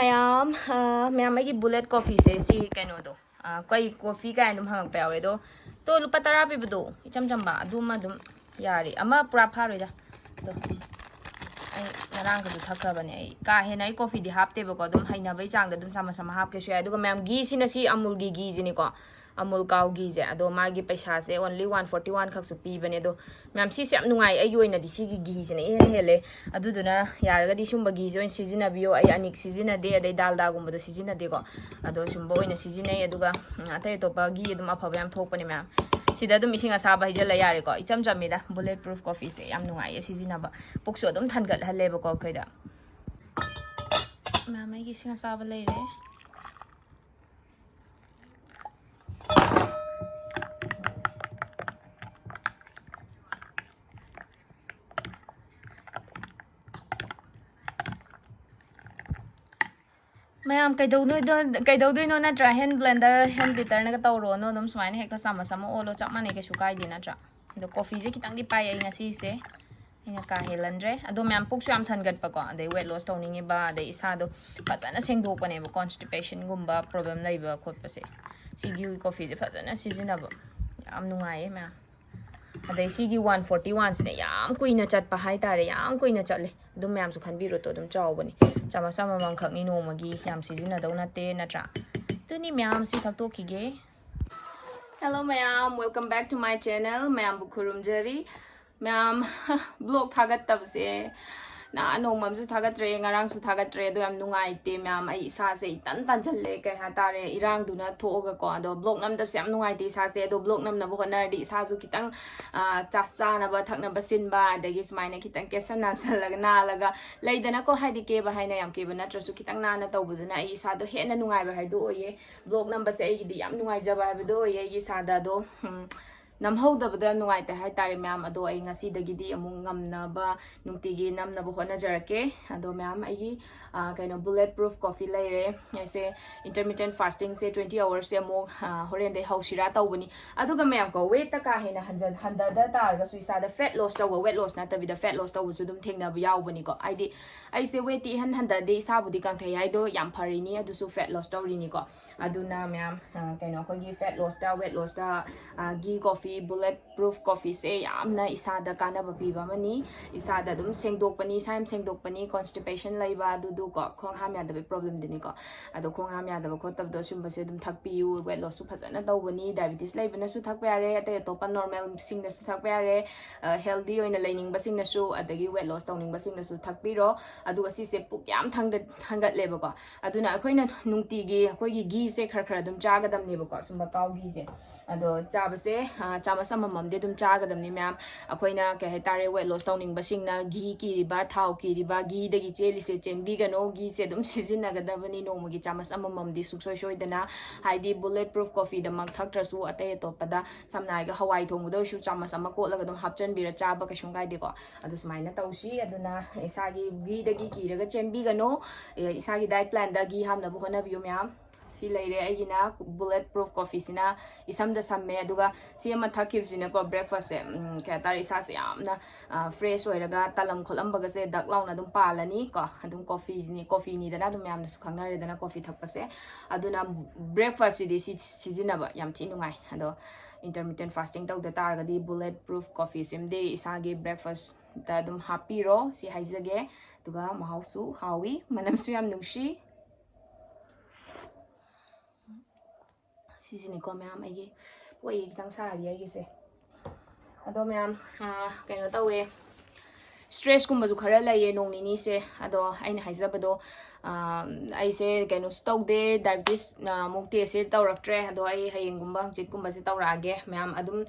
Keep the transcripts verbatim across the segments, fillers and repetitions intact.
ꯃꯌꯥꯝ ꯑ, ꯃꯌꯥꯝ ꯑꯩꯒꯤ ꯕꯨꯂꯦꯠ ꯀꯣꯐꯤꯁꯦ ꯁꯤ ꯀꯩꯅꯣꯗꯣ, ꯑ, ꯀꯩ ꯀꯣꯐꯤ ꯀꯥꯏꯅ ꯑꯗꯨꯝ ꯍꯪꯉꯛꯄ ꯌꯥꯎꯋꯦ ꯑꯗꯣ, ꯇꯣ ꯂꯨꯄꯥ ꯇꯔꯥ ꯄꯤꯕꯗꯣ ꯏꯆꯝ ꯆꯝꯕ ꯑꯗꯨꯃ ꯑꯗꯨꯝ ꯌꯥꯔꯤ꯫ ꯑꯃ ꯄꯨꯔꯥ ꯐꯥꯔꯣꯏꯗ꯫ ꯑꯗꯣ ꯑꯩ ꯉꯔꯥꯡꯒꯁꯨ ꯊꯛꯈ꯭ꯔꯕꯅꯦ꯫ ꯑꯩ ꯀꯥ ꯍꯦꯟꯅ ꯑꯩ ꯀꯣꯐꯤꯗꯤ ꯍꯥꯞꯇꯦꯕꯀꯣ, ꯑꯗꯨꯝ ꯍꯩꯅꯕꯩ ꯆꯥꯡꯗ ꯑꯗꯨꯝ ꯆꯥꯃꯁ ꯑꯃ ꯍꯥꯞꯀꯦꯁꯨ ꯌꯥꯏ꯫ ꯑꯗꯨꯒ ꯃꯌꯥꯝ ꯘꯤꯁꯤꯅ ꯁꯤ ꯑꯃꯨꯜꯒꯤ ꯘꯤꯁꯤꯅꯤꯀꯣ, ꯑꯃꯨꯜ ꯀꯥꯎ ꯘꯤꯁꯦ꯫ ꯑꯗꯣ ꯃꯥꯒꯤ ꯄꯩꯁꯥꯁꯦ only one forty one ꯈꯛꯁꯨ ꯄꯤꯕꯅꯦ꯫ ꯑꯗꯣ ꯃꯌꯥꯝ ꯁꯤꯁꯦ ꯌꯥꯝ ꯅꯨꯡꯉꯥꯏ, ꯑꯩꯒꯤ ꯑꯣꯏꯅꯗꯤ ꯁꯤꯒꯤ ꯘꯤꯁꯤꯅ ꯏꯍꯦꯟꯅ ꯍꯦꯜꯂꯦ꯫ ꯑꯗꯨꯗꯨꯅ ꯌꯥꯔꯒꯗꯤ ꯁꯨꯝꯕ ꯘꯤꯁꯦ ꯑꯣꯏꯅ ꯁꯤꯖꯤꯟꯅꯕꯤꯌꯣ꯫ ꯑꯩ ꯑꯅꯤꯛ ꯁꯤꯖꯤꯟꯅꯗꯦ, ꯑꯗꯩ ꯗꯥꯜꯗꯥꯒꯨꯝꯕꯗꯣ ꯁꯤꯖꯤꯟꯅꯗꯦꯀꯣ꯫ ꯑꯗꯣ ꯁꯨꯝꯕ ꯑꯣꯏꯅ ꯁꯤꯖꯤꯟꯅꯩ꯫ ꯑꯗꯨꯒ ꯎꯝ, ꯑꯇꯩ ꯑꯇꯣꯞꯄ ꯘꯤ ꯑꯗꯨꯝ ꯑꯐꯕ ꯌꯥꯝ ꯊꯣꯛꯄꯅꯦ ꯃꯌꯥꯝ꯫ ꯁꯤꯗ ꯑꯗꯨꯝ ꯏꯁꯤꯡ ꯑꯁꯥꯕ ꯍꯩꯖꯤꯜꯂ ꯌꯥꯔꯦꯀꯣ꯫ ꯏꯆꯝ ꯆꯝꯃꯤꯗ ꯕꯨꯂꯦꯠ ꯄ꯭ꯔꯨꯐ ꯀꯣꯐꯤꯁꯦ ꯌꯥꯝ ꯅꯨꯡꯉꯥꯏꯌꯦ ꯁꯤꯖꯤꯟꯅꯕ꯫ ꯄꯨꯛꯁꯨ ꯑꯗꯨꯝ ꯊꯟꯒꯠꯍꯜꯂꯦꯕꯀꯣ ꯑꯩꯈꯣꯏꯗ꯫ ꯃꯌꯥꯝ ꯑꯩꯒꯤ ꯏꯁꯤꯡ ꯑꯁꯥꯕ ꯂꯩꯔꯦ꯫ ꯃꯌꯥꯝ ꯀꯩꯗꯧꯗꯣꯏꯗꯣ, ꯀꯩꯗꯧꯗꯣꯏꯅꯣ ꯅꯠꯇ꯭ꯔꯥ? ꯍꯦꯟ ꯕ꯭ꯂꯦꯟꯗꯔ, ꯍꯦꯟ ꯕꯤꯇꯔꯅꯒ ꯇꯧꯔꯣꯅꯣ, ꯑꯗꯨꯝ ꯁꯨꯃꯥꯏꯅ ꯍꯦꯛꯇ ꯆꯥꯃꯁ ꯑꯃ ꯑꯣꯜꯂꯣ, ꯆꯞ ꯃꯥꯟꯅꯩ, ꯀꯩꯁꯨ ꯀꯥꯏꯗꯦ ꯅꯠꯇ꯭ꯔꯥ? ꯑꯗꯣ ꯀꯣꯐꯤꯁꯦ ꯈꯤꯇꯪꯗꯤ ꯄꯥꯏ ꯑꯩ ꯉꯁꯤꯁꯦ, ꯑꯩꯅ ꯀꯥ ꯍꯦꯜꯍꯟꯗ꯭ꯔꯦ꯫ ꯑꯗꯣ ꯃꯌꯥꯝ ꯄꯨꯛꯁꯨ ꯌꯥꯝ ꯊꯟꯒꯠꯄꯀꯣ, ꯑꯗꯩ ꯋꯦꯠ ꯂꯣꯁ ꯇꯧꯅꯤꯡꯉꯤꯕ, ꯑꯗꯩ ꯏꯁꯥꯗꯣ ꯐꯖꯅ ꯁꯦꯡꯗꯣꯛꯄꯅꯦꯕ, ꯀꯣꯟꯁꯇꯤꯄꯦꯁꯟꯒꯨꯝꯕ ꯄ꯭ꯔꯣꯕ꯭ꯂꯦꯝ ꯂꯩꯕ ꯈꯣꯠꯄꯁꯦ꯫ ꯁꯤꯒꯤ ꯀꯣꯐꯤꯁꯦ ꯐꯖꯅ ꯁꯤꯖꯤꯟꯅꯕ ꯌꯥꯝ ꯅꯨꯡꯉꯥꯏꯌꯦ ꯃꯌꯥꯝ꯫ ꯑꯗꯩ ꯁꯤꯒꯤ ꯋꯥꯟ ꯐꯣꯔꯇꯤ ꯋꯥꯟꯁꯤꯅ ꯌꯥꯝ ꯀꯨꯏꯅ ꯆꯠꯄ ꯍꯥꯏꯇꯥꯔꯦ, ꯌꯥꯝ ꯀꯨꯏꯅ ꯆꯠꯂꯦ꯫ ꯑꯗꯨꯝ ꯃꯌꯥꯝꯁꯨ ꯈꯟꯕꯤꯔꯣ ꯇꯣ, ꯑꯗꯨꯝ ꯆꯥꯎꯕꯅꯤ꯫ ꯆꯥꯃꯁ ꯑꯃꯃꯝꯈꯛꯅꯤ ꯅꯣꯡꯃꯒꯤ, ꯌꯥꯝ ꯁꯤꯖꯤꯟꯅꯗꯧ ꯅꯠꯇꯦ ꯅꯠꯇ꯭ꯔꯥ? ꯑꯗꯨꯅꯤ ꯃꯌꯥꯝ, ꯁꯤ ꯊꯛꯇꯣꯛꯈꯤꯒꯦ꯫ Hello ꯃꯌꯥꯝ, welcome back to my channel꯫ ꯃꯌꯥꯝꯕꯨ ꯈꯨꯔꯨꯝꯖꯔꯤ꯫ ꯃꯌꯥꯝ ꯕ꯭ꯂꯣꯛ ꯊꯥꯒꯠꯇꯕꯁꯦ ꯅꯍꯥꯟ ꯅꯣꯡꯃ ꯑꯃꯁꯨ ꯊꯥꯒꯠꯇ꯭ꯔꯦ, ꯉꯔꯥꯡꯁꯨ ꯊꯥꯒꯠꯇ꯭ꯔꯦ꯫ ꯑꯗꯣ ꯌꯥꯝ ꯅꯨꯡꯉꯥꯏꯇꯦ ꯃꯌꯥꯝ, ꯑꯩ ꯏꯁꯥꯁꯦ ꯏꯇꯟ ꯇꯟꯁꯤꯜꯂꯦ, ꯀꯩ ꯍꯥꯏꯇꯥꯔꯦ, ꯏꯔꯥꯡꯗꯨꯅ ꯊꯣꯛꯑꯒꯀꯣ꯫ ꯑꯗꯣ ꯕ꯭ꯂꯣꯛ ꯅꯝꯗꯕꯁꯦ ꯌꯥꯝ ꯅꯨꯡꯉꯥꯏꯇꯦ ꯏꯁꯥꯁꯦ꯫ ꯑꯗꯣ ꯕ꯭ꯂꯣꯛ ꯅꯝꯅꯕ ꯍꯣꯠꯅꯔꯗꯤ ꯏꯁꯥꯁꯨ ꯈꯤꯇꯪ, ꯑ, ꯆꯥ-, ꯆꯥꯅꯕ ꯊꯛꯅꯕ ꯁꯤꯟꯕ, ꯑꯗꯒꯤ ꯁꯨꯃꯥꯏꯅ ꯈꯤꯇꯪ ꯀꯦꯁꯟ ꯅꯥꯁꯜꯂꯒ, ꯅꯥꯜꯂꯒ ꯂꯩꯗꯅꯀꯣ, ꯍꯥꯏꯗꯤ ꯀꯦꯕ ꯍꯥꯏꯅ ꯌꯥꯝ ꯀꯦꯕ ꯅꯠꯇ꯭ꯔꯁꯨ ꯈꯤꯇꯪ ꯅꯥꯟꯅ ꯇꯧꯕꯗꯨꯅ ꯑꯩ ꯏꯁꯥꯗꯣ ꯍꯦꯟꯅ ꯅꯨꯡꯉꯥꯏꯕ ꯍꯥꯏꯗꯣ ꯑꯣꯏꯌꯦ꯫ ꯕ꯭ꯂꯣꯛ ꯅꯝꯕꯁꯦ ꯑꯩꯒꯤꯗꯤ ꯌꯥꯝ ꯅꯨꯡꯉꯥꯏꯖꯕ ꯍꯥꯏꯕꯗꯣ ꯑꯣꯏꯌꯦ ꯑꯩꯒꯤ ꯏꯁꯥꯗ꯫ ꯑꯗꯣ, ꯎꯝ, ꯅꯝꯍꯧꯗꯕꯗ ꯅꯨꯡꯉꯥꯏꯇꯦ ꯍꯥꯏꯇꯥꯔꯦ ꯃꯌꯥꯝ꯫ ꯑꯗꯣ ꯑꯩ ꯉꯁꯤꯗꯒꯤꯗꯤ ꯑꯃꯨꯛ ꯉꯝꯅꯕ ꯅꯨꯡꯇꯤꯒꯤ ꯅꯝꯅꯕ ꯍꯣꯠꯅꯖꯔꯛꯀꯦ꯫ ꯑꯗꯣ ꯃꯌꯥꯝ, ꯑꯩꯒꯤ, ꯑ, ꯀꯩꯅꯣ, Bullet Proof Coffee ꯂꯩꯔꯦ꯫ ꯑꯩꯁꯦ intermittent fasting ꯁꯦ twenty hours ꯁꯦ ꯑꯃꯨꯛ, ꯑ, ꯍꯣꯔꯦꯟꯗꯩ ꯍꯧꯁꯤꯔꯥ ꯇꯧꯕꯅꯤ꯫ ꯑꯗꯨꯒ ꯃꯌꯥꯝ ꯀꯣ, weight ꯇ ꯀꯥ ꯍꯦꯟꯅ ꯍꯟꯖ-, ꯍꯟꯊꯗ ꯇꯥꯔꯒꯁꯨ ꯏꯁꯥꯗ fat loss ꯇꯧꯕ, weight loss ꯅꯠꯇꯕꯤꯗ fat loss ꯇꯧꯕꯁꯨ ꯑꯗꯨꯝ ꯊꯦꯡꯅꯕ ꯌꯥꯎꯕꯅꯤꯀꯣ꯫ ꯍꯥꯏꯗꯤ ꯑꯩꯁꯦ weight ꯇꯤ ꯏꯍꯟ ꯍꯟꯊꯗꯦ, ꯏꯁꯥꯕꯨꯗꯤ ꯀꯪꯊꯩ ꯍꯥꯏꯗꯣ ꯌꯥꯝ ꯐꯔꯤꯅꯤ, ꯑꯗꯨꯁꯨ fat loss ꯇꯧꯔꯤꯅꯤꯀꯣ꯫ ꯑꯗꯨꯅ ꯃꯌꯥꯝ, ꯑ, ꯀꯩꯅꯣ, ꯑꯩꯈꯣꯏꯒꯤ fat loss ꯇ, weight loss ꯇ, ꯑ, ghee coffee, Bullet Proof Coffee ꯁꯦ ꯌꯥꯝꯅ ꯏꯁꯥꯗ ꯀꯥꯟꯅꯕ ꯄꯤꯕ ꯑꯃꯅꯤ꯫ ꯏꯁꯥꯗ ꯑꯗꯨꯝ ꯁꯦꯡꯗꯣꯛꯄꯅꯤ, ꯏꯁꯥ ꯌꯥꯝ ꯁꯦꯡꯗꯣꯛꯄꯅꯤ, constipation ꯂꯩꯕ, ꯑꯗꯨꯗꯨꯀꯣ, ꯈꯣꯡ ꯍꯥꯝ ꯌꯥꯗꯕꯒꯤ problem ꯗꯨꯅꯤꯀꯣ꯫ ꯑꯗꯣ ꯈꯣꯡ ꯍꯥꯝ ꯌꯥꯗꯕ ꯈꯣꯠꯇꯕꯗꯣ, ꯁꯨꯝꯕꯁꯦ ꯑꯗꯨꯝ ꯊꯛꯄꯤꯌꯨ꯫ Weight loss ꯁꯨ ꯐꯖꯅ ꯇꯧꯕꯅꯤ, diabetes ꯂꯩꯕꯅꯁꯨ ꯊꯛꯄ ꯌꯥꯔꯦ, ꯑꯇꯩ ꯑꯇꯣꯞꯄ normal ꯁꯤꯡꯅꯁꯨ ꯊꯛꯄ ꯌꯥꯔꯦ, ꯑ, healthy ꯑꯣꯏꯅ ꯂꯩꯅꯤꯡꯕꯁꯤꯡꯅꯁꯨ, ꯑꯗꯒꯤ weight loss ꯇꯧꯅꯤꯡꯕꯁꯤꯡꯅꯁꯨ ꯊꯛꯄꯤꯔꯣ꯫ ꯑꯗꯨꯒ ꯁꯤꯁꯦ ꯄꯨꯛ ꯌꯥꯝ ꯊꯪꯒꯠ-, ꯊꯪꯒꯠꯂꯦꯕꯀꯣ꯫ ꯑꯗꯨꯅ ꯑꯩꯈꯣꯏꯅ ꯅꯨꯡꯇꯤꯒꯤ ꯑꯩꯈꯣꯏꯒꯤ ghee ꯁꯦ ꯈꯔ ꯈꯔ ꯑꯗꯨꯝ ꯆꯥꯒꯗꯕꯅꯦꯕꯀꯣ, ꯁꯨꯝꯕ cow ghee ꯁꯦ꯫ ꯑꯗꯣ ꯆꯥꯕꯁꯦ, ꯑ, ꯆꯥꯃꯁ ꯑꯃꯃꯝꯗꯤ ꯑꯗꯨꯝ ꯆꯥꯒꯗꯕꯅꯤ ꯃꯌꯥꯝ꯫ ꯑꯩꯈꯣꯏꯅ, ꯀꯩ ꯍꯥꯏꯇꯥꯔꯦ, weight loss ꯇꯧꯅꯤꯡꯕꯁꯤꯡꯅ ghee ꯀꯤꯔꯤꯕ, ꯊꯥꯎ ꯀꯤꯔꯤꯕ, ghee ꯗꯒꯤ ꯆꯦꯜꯂꯤꯁꯦ ꯆꯦꯟꯕꯤꯒꯅꯣ꯫ Ghee ꯁꯦ ꯑꯗꯨꯝ ꯁꯤꯖꯤꯟꯅꯒꯗꯕꯅꯤ, ꯅꯣꯡꯃꯒꯤ ꯆꯥꯃꯁ ꯑꯃꯃꯝꯗꯤ ꯁꯨꯡꯁꯣꯏ ꯁꯣꯏꯗꯅ, ꯍꯥꯏꯗꯤ Bullet Proof Coffee ꯗꯃꯛ ꯊꯛꯇ꯭ꯔꯁꯨ, ꯑꯇꯩ ꯑꯇꯣꯞꯄꯗ, ꯁꯝꯅ ꯍꯥꯏꯔꯒ ꯍꯋꯥꯏ ꯊꯣꯡꯕꯗ ꯑꯣꯏꯔꯁꯨ ꯆꯥꯃꯁ ꯑꯃ ꯀꯣꯠꯂꯒ ꯑꯗꯨꯝ ꯍꯥꯞꯆꯤꯟꯕꯤꯔ ꯆꯥꯕ ꯀꯩꯁꯨꯝ ꯀꯥꯏꯗꯦꯀꯣ꯫ ꯑꯗꯨ ꯁꯨꯃꯥꯏꯅ ꯇꯧꯁꯤ꯫ ꯑꯗꯨꯅ ꯏꯁꯥꯒꯤ ghee ꯗꯒꯤ ꯀꯤꯔꯒ ꯆꯦꯟꯕꯤꯒꯅꯨ꯫ ꯑꯦ, ꯏꯁꯥꯒꯤ diet plan ꯗ ghee ꯍꯥꯞꯅꯕ ꯍꯣꯠꯅꯕꯤꯌꯨ ꯃꯌꯥꯝ꯫ ꯁꯤ ꯂꯩꯔꯦ ꯑꯩꯒꯤꯅ Bullet Proof Coffee ꯁꯤꯅ ꯏꯁꯝꯗ ꯁꯝꯃꯦ, ꯑꯗꯨꯒ ꯁꯤ ꯑꯃ ꯊꯛꯈꯤꯕꯁꯤꯅꯀꯣ, breakfast ꯁꯦ, ꯎꯝ, ꯀꯩ ꯍꯥꯏꯇꯥꯔꯦ, ꯏꯁꯥꯁꯦ ꯌꯥꯝꯅ, ꯑ, fresh ꯑꯣꯏꯔꯒ ꯇꯥꯂꯝ ꯈꯣꯠꯂꯝꯕꯒꯁꯦ ꯗꯛ ꯂꯥꯎꯅ ꯑꯗꯨꯝ ꯄꯥꯜꯂꯅꯤ ꯀꯣ꯫ ꯑꯗꯨꯝ coffee ꯅꯤ, coffee ꯅꯤꯗꯅ ꯑꯗꯨꯝ ꯃꯌꯥꯝꯅꯁꯨ ꯈꯪꯅꯔꯦꯗꯅ coffee ꯊꯛꯄꯁꯦ꯫ ꯑꯗꯨꯅ breakfast ꯁꯤꯗꯤ ꯁꯤ ꯁꯤꯖꯤꯟꯅꯕ ꯌꯥꯝ ꯊꯤ ꯅꯨꯡꯉꯥꯏ꯫ ꯑꯗꯣ intermittent fasting ꯇꯧꯗ ꯇꯥꯔꯒꯗꯤ Bullet Proof Coffee ꯁꯤꯃꯗꯤ ꯏꯁꯥꯒꯤ breakfast ꯇ ꯑꯗꯨꯝ ꯍꯥꯞꯄꯤꯔꯣ꯫ ꯁꯤ ꯍꯥꯏꯖꯒꯦ꯫ ꯑꯗꯨꯒ ꯃꯍꯥꯎꯁꯨ ꯍꯥꯎꯏ, ꯃꯅꯝꯁꯨ ꯌꯥꯝ ꯅꯨꯡꯁꯤ꯫ ꯁꯤꯁꯤꯅꯤꯀꯣ ꯃꯌꯥꯝ, ꯑꯩꯒꯤ ꯄꯣꯛꯏ ꯈꯤꯇꯪ ꯁꯥꯔꯤ ꯑꯩꯒꯤꯁꯦ꯫ ꯑꯗꯣ ꯃꯌꯥꯝ, ꯑꯥ, ꯀꯩꯅꯣ ꯇꯧꯋꯦ, stress ꯀꯨꯝꯕꯁꯨ ꯈꯔ ꯂꯩꯌꯦ ꯅꯣꯡ ꯅꯤꯅꯤꯁꯦ꯫ ꯑꯗꯣ ꯑꯩꯅ ꯍꯥꯏꯖꯕꯗꯣ, ꯑꯩꯁꯦ ꯀꯩꯅꯣꯁꯨ ꯇꯧꯗꯦ, ꯗꯥꯏꯕꯤꯇꯤꯁ ꯃꯨꯛ ꯇꯦꯁꯁꯦ ꯇꯧꯔꯛꯇ꯭ꯔꯦ꯫ ꯑꯗꯣ ꯑꯩ ꯍꯌꯦꯡꯒꯨꯝꯕ ꯍꯪꯆꯤꯠꯀꯨꯝꯕꯁꯦ ꯇꯧꯔꯛꯑꯒꯦ꯫ ꯃꯌꯥꯝ ꯑꯗꯨꯝ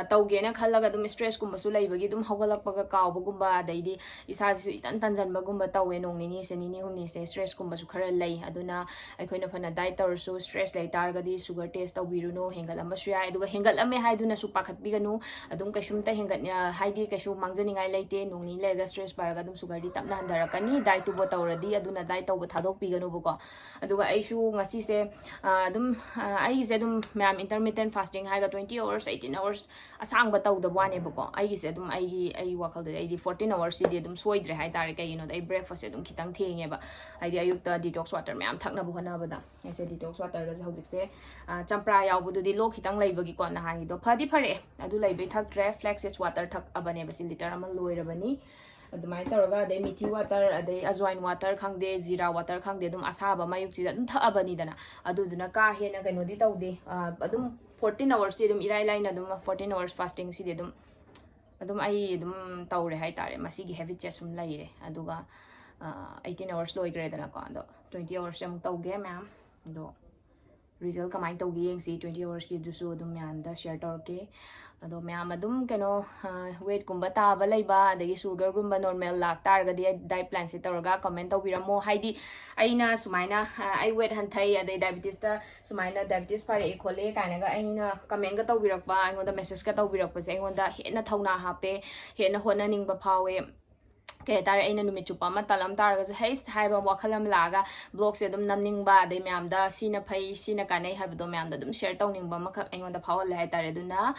ꯇꯧꯒꯦꯅ ꯈꯜꯂꯒ ꯑꯗꯨꯝ ꯁ꯭ꯇ꯭ꯔꯦꯁꯀꯨꯝꯕꯁꯨ ꯂꯩꯕꯒꯤ ꯑꯗꯨꯝ ꯍꯧꯒꯠꯂꯛꯄꯒ ꯀꯥꯎꯕꯒꯨꯝꯕ, ꯑꯗꯩꯗꯤ ꯏꯁꯥꯁꯤꯁꯨ ꯏꯇꯟ ꯇꯟꯖꯟꯕꯒꯨꯝꯕ ꯇꯧꯋꯦ꯫ ꯅꯣꯡ ꯅꯤꯅꯤꯁꯦ, ꯅꯤꯅꯤ ꯍꯨꯝꯅꯤꯁꯦ ꯁ꯭ꯇ꯭ꯔꯦꯁꯀꯨꯝꯕꯁꯨ ꯈꯔ ꯂꯩ꯫ ꯑꯗꯨꯅ ꯑꯩꯈꯣꯏꯅ ꯐꯅ ꯗꯥꯏꯠ ꯇꯧꯔꯁꯨ ꯁ꯭ꯇ꯭ꯔꯦꯁ ꯂꯩ ꯇꯥꯔꯒꯗꯤ ꯁꯨꯒꯔ ꯇꯦꯁ ꯇꯧꯕꯤꯔꯨꯅꯨ, ꯍꯦꯟꯒꯠꯂꯝꯕꯁꯨ ꯌꯥꯏ꯫ ꯑꯗꯨꯒ ꯍꯦꯟꯒꯠꯂꯝꯃꯦ ꯍꯥꯏꯗꯨꯅꯁꯨ ꯄꯥꯈꯠꯄꯤꯒꯅꯨ, ꯑꯗꯨꯝ ꯀꯩꯁꯨꯝꯇ ꯍꯦꯟꯒꯠ ꯍꯥꯏꯗꯤ ꯀꯩꯁꯨ ꯃꯥꯡꯖꯅꯤꯡꯉꯥꯏ ꯂꯩꯇꯦ꯫ ꯅꯣꯡ ꯅꯤꯅꯤ ꯂꯩꯔꯒ ꯁ꯭ꯇ꯭ꯔꯦꯁ ꯐꯔꯒ ꯑꯗꯨꯝ ꯁꯨꯒꯔꯗꯤ ꯇꯞꯅ ꯍꯟꯊꯔꯛꯀꯅꯤ, ꯗꯥꯏꯠꯇꯨꯕꯨ ꯇꯧꯔꯗꯤ꯫ ꯑꯗꯨꯅ ꯗꯥꯏꯠ ꯇꯧꯕ ꯊꯥꯗꯣꯛꯄꯤꯒꯅꯨꯕꯀꯣ꯫ ꯑꯗꯨꯒ ꯑꯩꯁꯨ ꯉꯁꯤꯁꯦ ꯑꯗꯨꯝ ꯑꯩꯒꯤꯁꯦ ꯑꯗꯨꯝ ꯃꯌꯥꯝ intermittent fasting ꯍꯥꯏꯔꯒ twenty hours, eighteen hours ꯑꯁꯥꯡꯕ ꯇꯧꯗꯕ ꯋꯥꯅꯦꯕꯀꯣ꯫ ꯑꯩꯒꯤꯁꯦ ꯑꯗꯨꯝ ꯑꯩꯒꯤ ꯑꯩ ꯋꯥꯈꯜꯗꯗꯤ ꯑꯩꯗꯤ fourteen hours ꯁꯤꯗꯤ ꯑꯗꯨꯝ ꯁꯣꯏꯗ꯭ꯔꯦ ꯍꯥꯏꯇꯥꯔꯦ꯫ ꯀꯩꯒꯤꯅꯣꯗ ꯑꯩ breakfast ꯁꯦ ꯑꯗꯨꯝ ꯈꯤꯇꯪ ꯊꯦꯡꯉꯦꯕ, ꯍꯥꯏꯗꯤ ꯑꯌꯨꯛꯇ detox water ꯃꯌꯥꯝ ꯊꯛꯅꯕ ꯍꯣꯠꯅꯕꯗ꯫ ꯑꯩꯁꯦ detox water ꯒꯁꯦ ꯍꯧꯖꯤꯛꯁꯦ ꯆꯝꯄ꯭ꯔꯥ ꯌꯥꯎꯕꯗꯨꯗꯤ ꯂꯣꯛ ꯈꯤꯇꯪ ꯂꯩꯕꯒꯤꯀꯣ, ꯅꯍꯥꯟꯒꯤꯗꯣ ꯐꯗꯤ ꯐꯔꯛꯑꯦ꯫ ꯑꯗꯨ ꯂꯩꯕꯩ ꯊꯛꯇ꯭ꯔꯦ, flax seeds water ꯊꯛꯑꯕꯅꯦꯕ꯫ ꯁꯤ litre ꯑꯃ ꯂꯣꯏꯔꯕꯅꯤ꯫ ꯑꯗꯨꯃꯥꯏꯅ ꯇꯧꯔꯒ ꯑꯗꯩ ꯃꯤꯊꯤ water, ꯑꯗꯩ ꯑꯖꯋꯥꯏꯟ water ꯈꯪꯗꯦ, ꯖꯤꯔꯥ water ꯈꯪꯗꯦ, ꯑꯗꯨꯝ ꯑꯁꯥꯕ ꯃꯌꯨꯛꯁꯤꯗ ꯑꯗꯨꯝ ꯊꯛꯑꯕꯅꯤꯗꯅ꯫ ꯑꯗꯨꯗꯨꯅ ꯀꯥ ꯍꯦꯟꯅ ꯀꯩꯅꯣꯗꯤ ꯇꯧꯗꯦ꯫ ꯑꯗꯨꯝ fourteen hours ꯁꯤ ꯑꯗꯨꯝ ꯏꯔꯥꯏ ꯂꯥꯏꯅ ꯑꯗꯨꯝ fourteen hours fasting ꯁꯤꯗꯤ ꯑꯗꯨꯝ ꯑꯗꯨꯝ ꯑꯩ ꯑꯗꯨꯝ ꯇꯧꯔꯦ ꯍꯥꯏꯇꯥꯔꯦ꯫ ꯃꯁꯤꯒꯤ habit ꯁꯦ ꯁꯨꯝ ꯂꯩꯔꯦ꯫ ꯑꯗꯨꯒ eighteen hours ꯂꯣꯏꯈ꯭ꯔꯦꯗꯅꯀꯣ, ꯑꯗꯣ twenty hours ꯁꯦ ꯑꯃꯨꯛ ꯇꯧꯒꯦ ꯃꯌꯥꯝ꯫ ꯑꯗꯣ result ꯀꯃꯥꯏꯅ ꯇꯧꯒꯦ ꯌꯦꯡꯁꯤ꯫ Twenty hours ꯀꯤꯗꯨꯁꯨ ꯑꯗꯨꯝ ꯃꯌꯥꯝꯗ share ꯇꯧꯔꯛꯀꯦ꯫ ꯑꯗꯣ ꯃꯌꯥꯝ ꯑꯗꯨꯝ ꯀꯩꯅꯣ, weight ꯀꯨꯝꯕ ꯇꯥꯕ ꯂꯩꯕ, ꯑꯗꯒꯤ sugar ꯒꯨꯝꯕ normal ꯂꯥꯛꯇꯥꯔꯒꯗꯤ diet plan ꯁꯦ ꯇꯧꯔꯒ comment ꯇꯧꯕꯤꯔꯝꯃꯣ꯫ ꯍꯥꯏꯗꯤ ꯑꯩꯅ ꯁꯨꯃꯥꯏꯅ ꯑꯩ weight ꯍꯟꯊꯩ, ꯑꯗꯩ diabetes ꯇ ꯁꯨꯃꯥꯏꯅ diabetes ꯐꯔꯛꯑꯦ ꯈꯣꯠꯂꯦ ꯀꯥꯏꯅꯒ ꯑꯩꯅ comment ꯒ ꯇꯧꯕꯤꯔꯛꯄ, ꯑꯩꯉꯣꯟꯗ message ꯀ ꯇꯧꯕꯤꯔꯛꯄꯁꯦ ꯑꯩꯉꯣꯟꯗ ꯍꯦꯟꯅ ꯊꯧꯅꯥ ꯍꯥꯞꯄꯦ, ꯍꯦꯟꯅ ꯍꯣꯠꯅꯅꯤꯡꯕ ꯐꯥꯎꯋꯦ꯫ ꯀꯩ ꯍꯥꯏꯇꯥꯔꯦ, ꯑꯩꯅ ꯅꯨꯃꯤꯠ ꯆꯨꯞꯄ ꯑꯃ ꯇꯜꯂꯝ ꯇꯥꯔꯒꯁꯨ ꯍꯩꯁ ꯍꯥꯏꯕ ꯋꯥꯈꯜ ꯑꯃ ꯂꯥꯛꯑꯒ vlog ꯁꯦ ꯑꯗꯨꯝ ꯅꯝꯅꯤꯡꯕ, ꯑꯗꯩ ꯃꯌꯥꯝꯗ ꯁꯤꯅ ꯐꯩ, ꯁꯤꯅ ꯀꯥꯟꯅꯩ ꯍꯥꯏꯕꯗꯣ ꯃꯌꯥꯝꯗ ꯑꯗꯨꯝ share ꯇꯧꯅꯤꯡꯕ ꯑꯃꯈꯛ ꯑꯩꯉꯣꯟꯗ ꯐꯥꯎꯍꯜꯂꯦ ꯍꯥꯏꯇꯥꯔꯦ꯫ ꯑꯗꯨꯅ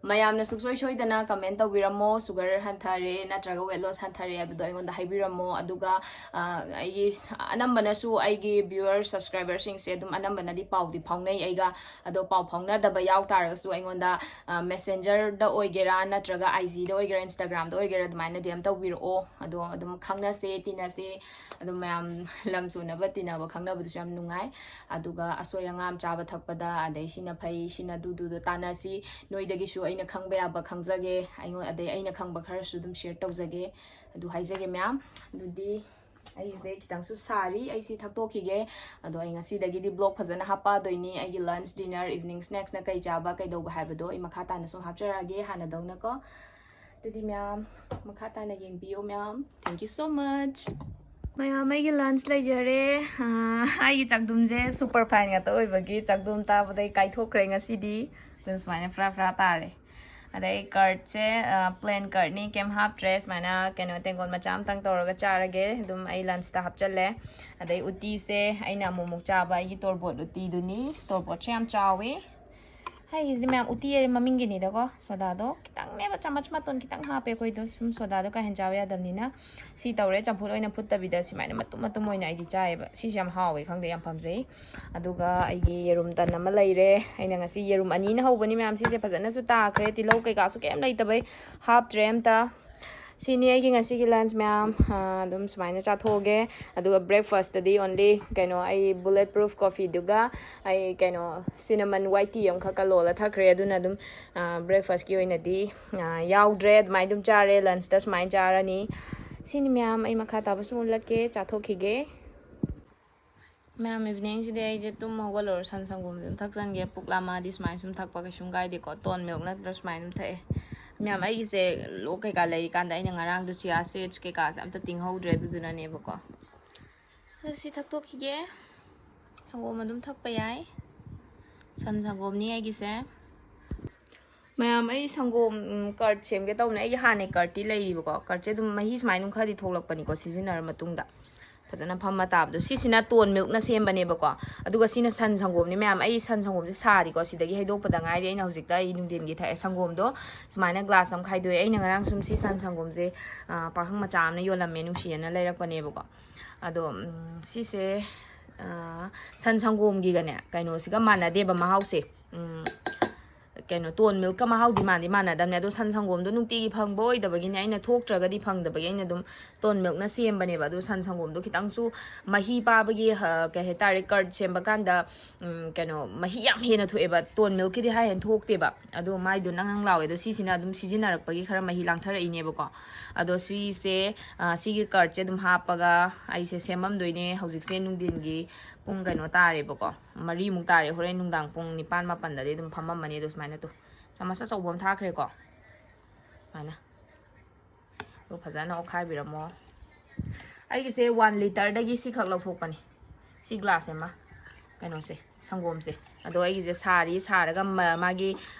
ꯃꯌꯥꯝꯅ ꯁꯨꯡꯁꯣꯏ ꯁꯣꯏꯗꯅ comment ꯇꯧꯕꯤꯔꯝꯃꯣ, sugar ꯍꯟꯊꯔꯦ ꯅꯠꯇ꯭ꯔꯒ weight loss ꯍꯟꯊꯔꯦ ꯍꯥꯏꯕꯗꯣ ꯑꯩꯉꯣꯟꯗ ꯍꯥꯏꯕꯤꯔꯝꯃꯣ꯫ ꯑꯗꯨꯒ ꯑꯩꯒꯤ ꯑꯅꯝꯕꯅꯁꯨ ꯑꯩꯒꯤ viewers, subscriber ꯁꯤꯡꯁꯦ ꯑꯗꯨꯝ ꯑꯅꯝꯕꯅꯗꯤ ꯄꯥꯎꯗꯤ ꯐꯥꯎꯅꯩ ꯑꯩꯒ꯫ ꯑꯗꯣ ꯄꯥꯎ ꯐꯥꯎꯅꯗꯕ ꯌꯥꯎ ꯇꯥꯔꯒꯁꯨ ꯑꯩꯉꯣꯟꯗ messenger ꯗ ꯑꯣꯏꯒꯦꯔꯥ, ꯅꯠꯇ꯭ꯔꯒ IG ꯗ ꯑꯣꯏꯒꯦꯔꯥ, Instagram ꯗ ꯑꯣꯏꯒꯦꯔꯥ, ꯑꯗꯨꯃꯥꯏꯅ DM ꯇꯧꯕꯤꯔꯛꯑꯣ꯫ ꯑꯗꯣ ꯑꯗꯨꯝ ꯈꯪꯅꯁꯦ, ꯇꯤꯟꯅꯁꯦ꯫ ꯑꯗꯨꯝ ꯃꯌꯥꯝ ꯂꯝ ꯁꯨꯅꯕ ꯇꯤꯟꯅꯕ ꯈꯪꯅꯕꯗꯨꯁꯨ ꯌꯥꯝ ꯅꯨꯡꯉꯥꯏ꯫ ꯑꯗꯨꯒ ꯑꯁꯣꯏ ꯑꯉꯥꯝ ꯆꯥꯕ ꯊꯛꯄꯗ, ꯑꯗꯩ ꯁꯤꯅ ꯐꯩ, ꯁꯤꯅ ꯑꯗꯨꯗꯨꯗꯣ ꯇꯥꯟꯅꯁꯤ꯫ ꯅꯣꯏꯗꯒꯤꯁꯨ ꯑꯩꯅ ꯈꯪꯕ ꯌꯥꯕ ꯈꯪꯖꯒꯦ, ꯑꯩꯉꯣꯟ-, ꯑꯗꯩ ꯑꯩꯅ ꯈꯪꯕ ꯈꯔꯁꯨ ꯑꯗꯨꯝ share ꯇꯧꯖꯒꯦ꯫ ꯑꯗꯨ ꯍꯥꯏꯖꯒꯦ ꯃꯌꯥꯝ꯫ ꯑꯗꯨꯗꯤ ꯑꯩꯁꯦ ꯈꯤꯇꯪꯁꯨ ꯁꯥꯔꯤ, ꯑꯩꯁꯤ ꯊꯛꯇꯣꯛꯈꯤꯒꯦ꯫ ꯑꯗꯣ ꯑꯩ ꯉꯁꯤꯗꯒꯤꯗꯤ vlog ꯐꯖꯅ ꯍꯥꯞꯄꯛꯑꯗꯣꯏꯅꯤ, ꯑꯩꯒꯤ lunch, dinner, evening snacks ꯅ ꯀꯩ ꯆꯥꯕ ꯀꯩꯗꯧꯕ ꯍꯥꯏꯕꯗꯣ ꯑꯩ ꯃꯈꯥ ꯇꯥꯅ ꯁꯨꯝ ꯍꯥꯞꯆꯔꯛꯑꯒꯦ ꯍꯥꯟꯅꯗꯧꯅꯀꯣ꯫ ꯑꯗꯨꯗꯤ ꯃꯌꯥꯝ ꯃꯈꯥ ꯇꯥꯅ ꯌꯦꯡꯕꯤꯌꯣ ꯃꯌꯥꯝ꯫ Thank you so much꯫ ꯃꯌꯥꯝ, ꯑꯩꯒꯤ lunch ꯂꯩꯖꯔꯦ꯫ ꯑꯥ, ꯑꯩꯒꯤ ꯆꯥꯛꯗꯨꯝꯁꯦ super fine ꯉꯥꯛꯇ ꯑꯣꯏꯕꯒꯤ ꯆꯥꯛꯗꯨꯝ ꯇꯥꯕꯗꯩ ꯀꯥꯏꯊꯣꯛꯈ꯭ꯔꯦ ꯉꯁꯤꯗꯤ꯫ ꯑꯗꯨꯝ ꯁꯨꯃꯥꯏꯅ ꯐ꯭ꯔꯥ ꯐ꯭ꯔꯥ ꯇꯥꯔꯦ꯫ ꯑꯗꯩ curd ꯁꯦ, ꯑ, plain curd ꯅꯤ, ꯀꯩꯝ ꯍꯥꯞꯇ꯭ꯔꯦ꯫ ꯁꯨꯃꯥꯏꯅ ꯀꯩꯅꯣ, ꯇꯦꯡꯀꯣꯠ ꯃꯆꯥ ꯑꯃꯇꯪ ꯇꯧꯔꯒ ꯆꯥꯔꯒꯦ꯫ ꯑꯗꯨꯝ ꯑꯩ lunch ꯇ ꯍꯥꯞꯆꯜꯂꯦ꯫ ꯑꯗꯩ ꯎꯇꯤꯁꯦ ꯑꯩꯅ ꯑꯃꯨꯛ ꯑꯃꯨꯛ ꯆꯥꯕ ꯑꯩꯒꯤ ꯇꯣꯔꯕꯣꯠ ꯎꯇꯤꯗꯨꯅꯤ꯫ ꯇꯣꯔꯕꯣꯠꯁꯦ ꯌꯥꯝ ꯆꯥꯎꯋꯤ꯫ ꯍꯥꯏꯁꯤꯗꯤ ꯃꯌꯥꯝ, ꯎꯇꯤ ꯍꯥꯏꯁꯦ ꯃꯃꯤꯡꯒꯤꯅꯤꯗꯀꯣ꯫ ꯁꯣꯗꯥꯗꯣ ꯈꯤꯇꯪꯅꯦꯕ, ꯆꯥꯃꯁ ꯃꯇꯣꯟ ꯈꯤꯇꯪ ꯍꯥꯞꯄꯦ ꯑꯩꯈꯣꯏꯗꯣ꯫ ꯁꯨꯝ ꯁꯣꯗꯥꯗꯣ ꯀꯥ ꯍꯦꯟꯅ ꯆꯥꯕ ꯌꯥꯗꯕꯅꯤꯅ꯫ ꯁꯤ ꯇꯧꯔꯦ, ꯆꯝꯐꯨꯠ ꯑꯣꯏꯅ ꯐꯨꯠꯇꯕꯤꯗ ꯁꯨꯃꯥꯏꯅ ꯃꯇꯨꯝ ꯃꯇꯨꯝ ꯑꯣꯏꯅ ꯑꯩꯗꯤ ꯆꯥꯏꯌꯦꯕ꯫ ꯁꯤꯁꯦ ꯌꯥꯝ ꯍꯥꯎꯋꯦ, ꯈꯪꯗꯦ, ꯌꯥꯝ ꯄꯥꯝꯖꯩ꯫ ꯑꯗꯨꯒ ꯑꯩꯒꯤ ꯌꯦꯔꯨꯝ ꯇꯟ ꯑꯃ ꯂꯩꯔꯦ꯫ ꯑꯩꯅ ꯉꯁꯤ ꯌꯦꯔꯨꯝ ꯑꯅꯤꯅ ꯍꯧꯕꯅꯤ ꯃꯌꯥꯝ꯫ ꯁꯤꯁꯦ ꯐꯖꯅꯁꯨ ꯇꯥꯈ꯭ꯔꯦ, ꯇꯤꯜꯍꯧ ꯀꯩꯀꯥꯁꯨ ꯀꯩꯝ ꯂꯩꯇꯕꯩ ꯍꯥꯞꯇ꯭ꯔꯦ ꯑꯝꯇ꯫ ꯁꯤꯅꯤ ꯑꯩꯒꯤ ꯉꯁꯤꯒꯤ lunch ꯃꯌꯥꯝ꯫ ꯑꯥ, ꯑꯗꯨꯝ ꯁꯨꯃꯥꯏꯅ ꯆꯥꯊꯣꯛꯑꯒꯦ꯫ ꯑꯗꯨꯒ breakfast ꯇꯗꯤ only ꯀꯩꯅꯣ, ꯑꯩ bulletproof coffee ꯗꯨꯒ ꯑꯩ ꯀꯩꯅꯣ, cinnamon white tea ꯑꯃꯈꯛꯀ ꯂꯣꯜꯂ ꯊꯛꯈ꯭ꯔꯦ꯫ ꯑꯗꯨꯅ ꯑꯗꯨꯝ, ꯑꯥ, breakfast ꯀꯤ ꯑꯣꯏꯅꯗꯤ, ꯑꯥ, ꯌꯥꯎꯗ꯭ꯔꯦ꯫ ꯑꯗꯨꯃꯥꯏꯅ ꯑꯗꯨꯝ ꯆꯥꯔꯦ꯫ Lunch ꯇ ꯁꯨꯃꯥꯏꯅ ꯆꯥꯔꯅꯤ꯫ ꯁꯤꯅꯤ ꯃꯌꯥꯝ, ꯑꯩ ꯃꯈꯥ ꯇꯥꯕꯁꯨ ꯎꯠꯂꯛꯀꯦ꯫ ꯆꯥꯊꯣꯛꯈꯤꯒꯦ꯫ ꯃꯌꯥꯝ, evening ꯁꯤꯗꯤ ꯑꯩꯁꯦ ꯇꯨꯝ ꯍꯧꯒꯠꯂꯨꯔ ꯁꯟ ꯁꯪꯒꯣꯝꯁꯦ ꯑꯗꯨꯝ ꯊꯛꯆꯟꯒꯦ꯫ ꯄꯨꯛ ꯂꯥꯝꯃꯛꯑꯗꯤ ꯁꯨꯃꯥꯏꯅ ꯁꯨꯝ ꯊꯛꯄ ꯀꯩꯁꯨꯝ ꯀꯥꯏꯗꯦꯀꯣ꯫ Tone milk ꯅꯠꯇ꯭ꯔ ꯁꯨꯃꯥꯏꯅ ꯑꯗꯨꯝ ꯊꯛꯑꯦ꯫ ꯃꯌꯥꯝ, ꯑꯩꯒꯤꯁꯦ ꯂꯣꯛ ꯀꯩꯀꯥ ꯂꯩꯔꯤꯀꯥꯟꯗ ꯑꯩꯅ ꯉꯔꯥꯡꯗꯣ chia seeds ꯀꯩꯀꯥꯁꯦ ꯑꯝꯇ ꯇꯤꯡꯍꯧꯗ꯭ꯔꯦ, ꯑꯗꯨꯗꯨꯅꯅꯦꯕꯀꯣ꯫ ꯑꯗꯣ ꯁꯤ ꯊꯛꯇꯣꯛꯈꯤꯒꯦ꯫ ꯁꯪꯒꯣꯝ ꯑꯗꯨꯝ ꯊꯛꯄ ꯌꯥꯏ꯫ ꯁꯟ ꯁꯪꯒꯣꯝꯅꯤ ꯑꯩꯒꯤꯁꯦ꯫ ꯃꯌꯥꯝ, ꯑꯩ ꯁꯪꯒꯣꯝ, ꯎꯝ, curd ꯁꯦꯝꯒꯦ ꯇꯧꯕꯅꯦ꯫ ꯑꯩꯒꯤ ꯍꯥꯟꯅꯩ curd ꯇꯤ ꯂꯩꯔꯤꯕꯀꯣ꯫ Curd ꯁꯦ ꯑꯗꯨꯝ ꯃꯍꯤ ꯁꯨꯃꯥꯏꯅ ꯑꯗꯨꯝ ꯈꯔꯗꯤ ꯊꯣꯛꯂꯛꯄꯅꯤꯀꯣ, ꯁꯤꯖꯤꯟꯅꯔ ꯃꯇꯨꯡꯗ꯫ ꯐꯖꯅ ꯐꯝꯃ ꯇꯥꯕꯗꯣ꯫ ꯁꯤꯁꯤꯅ tone milk ꯅ ꯁꯦꯝꯕꯅꯦꯕꯀꯣ꯫ ꯑꯗꯨꯒ ꯁꯤꯅ ꯁꯟ ꯁꯪꯒꯣꯝꯅꯤ ꯃꯌꯥꯝ꯫ ꯑꯩ ꯁꯟ ꯁꯪꯒꯣꯝꯁꯦ ꯁꯥꯔꯤꯀꯣ, ꯁꯤꯗꯒꯤ ꯍꯩꯗꯣꯛꯄꯗ ꯉꯥꯏꯔꯤ꯫ ꯑꯩꯅ ꯍꯧꯖꯤꯛꯇ ꯑꯩ ꯅꯨꯡꯊꯤꯟꯒꯤ ꯊꯛꯑꯦ꯫ ꯁꯪꯒꯣꯝꯗꯣ ꯁꯨꯃꯥꯏꯅ glass ꯑꯃ ꯈꯥꯏꯗꯣꯛꯑꯦ꯫ ꯑꯩꯅ ꯉꯔꯥꯡ ꯁꯨꯝ ꯁꯤ ꯁꯟ ꯁꯪꯒꯣꯝꯁꯦ, ꯑ, ꯄꯥꯈꯪ ꯃꯆꯥ ꯑꯃꯅ ꯌꯣꯜꯂꯝꯃꯦ, ꯅꯨꯡꯁꯤꯌꯦꯅ ꯂꯩꯔꯛꯄꯅꯦꯕꯀꯣ꯫ ꯑꯗꯣ, ꯎꯝ, ꯁꯤꯁꯦ, ꯑ, ꯁꯟ ꯁꯪꯒꯣꯝꯒꯤꯒꯅꯦ, ꯀꯩꯅꯣꯁꯤꯒ ꯃꯥꯟꯅꯗꯦꯕ ꯃꯍꯥꯎꯁꯦ꯫ ꯎꯝ, ꯀꯩꯅꯣ, ꯇꯣꯟ ꯃꯤꯜꯛꯀ ꯃꯍꯥꯎꯗꯤ ꯃꯥꯟꯗꯤ ꯃꯥꯟꯅꯗꯕꯅꯦ꯫ ꯑꯗꯣ ꯁꯟ ꯁꯪꯒꯣꯝꯗꯣ ꯅꯨꯡꯇꯤꯒꯤ ꯐꯪꯕ ꯑꯣꯏꯗꯕꯒꯤꯅꯦ, ꯑꯩꯅ ꯊꯣꯛꯇ꯭ꯔꯒꯗꯤ ꯐꯪꯗꯕꯒꯤ ꯑꯩꯅ ꯑꯗꯨꯝ ꯇꯣꯟ ꯃꯤꯜꯛꯅ ꯁꯦꯝꯕꯅꯦꯕ꯫ ꯑꯗꯣ ꯁꯟ ꯁꯪꯒꯣꯝꯗꯣ ꯈꯤꯇꯪꯁꯨ ꯃꯍꯤ ꯄꯥꯕꯒꯤ, ꯀꯩ ꯍꯥꯏꯇꯥꯔꯦ, ꯀꯔꯠ ꯁꯦꯝꯕ ꯀꯥꯟꯗ ꯀꯩꯅꯣ, ꯃꯍꯤ ꯌꯥꯝ ꯍꯦꯟꯅ ꯊꯣꯛꯑꯦꯕ꯫ ꯇꯣꯟ ꯃꯤꯜꯛꯀꯤꯗꯤ ꯍꯥꯏ ꯍꯦꯟꯅ ꯊꯣꯛꯇꯦꯕ꯫ ꯑꯗꯣ ꯃꯥꯏꯗꯣ ꯅꯪ ꯅꯪ ꯂꯥꯎꯋꯦ꯫ ꯑꯗꯣ ꯁꯤꯁꯤꯅ ꯑꯗꯨꯝ ꯁꯤꯖꯤꯟꯅꯔꯛꯄꯒꯤ ꯈꯔ ꯃꯍꯤ ꯂꯥꯡꯊꯔꯛꯏꯅꯦꯕꯀꯣ꯫ ꯑꯗꯣ ꯁꯤꯁꯦ, ꯁꯤꯒꯤ ꯀꯔꯠꯁꯦ ꯑꯗꯨꯝ ꯍꯥꯞꯄꯒ ꯑꯩꯁꯦ ꯁꯦꯝꯃꯝꯗꯣꯏꯅꯦ꯫ ꯍꯧꯖꯤꯛꯁꯦ ꯅꯨꯡꯊꯤꯟꯒꯤ ꯄꯨꯡ ꯀꯩꯅꯣ ꯇꯥꯔꯦꯕꯀꯣ, ꯃꯔꯤꯃꯨꯛ ꯇꯥꯔꯦ꯫ ꯍꯣꯔꯦꯟ ꯅꯨꯡꯗꯥꯡ ꯄꯨꯡ ꯅꯤꯄꯥꯟ ꯃꯥꯄꯟꯗꯗꯤ ꯑꯗꯨꯝ ꯐꯝꯃꯝꯃꯅꯤ꯫ ꯑꯗꯣ ꯁꯨꯃꯥꯏꯅ ꯇꯣ ꯆꯥꯃꯁ ꯑꯆꯧꯕ ꯑꯃ ꯊꯥꯈ꯭ꯔꯦꯀꯣ꯫ ꯁꯨꯃꯥꯏꯅ ꯑꯗꯨ ꯐꯖꯅ ꯑꯣꯠꯈꯥꯏꯕꯤꯔꯝꯃꯣ꯫ ꯑꯩꯒꯤꯁꯦ ꯋꯥꯟ ꯂꯤꯇꯔꯗꯒꯤ ꯁꯤꯈꯛ ꯂꯧꯊꯣꯛꯄꯅꯤ꯫ ꯁꯤ ꯒ꯭ꯂꯥꯁ ꯑꯃ, ꯀꯩꯅꯣꯁꯦ, ꯁꯪꯒꯣꯝꯁꯦ꯫ ꯑꯗꯣ ꯑꯩꯒꯤꯁꯦ ꯁꯥꯔꯤ ꯁꯥꯔꯒ ꯃꯥꯒꯤ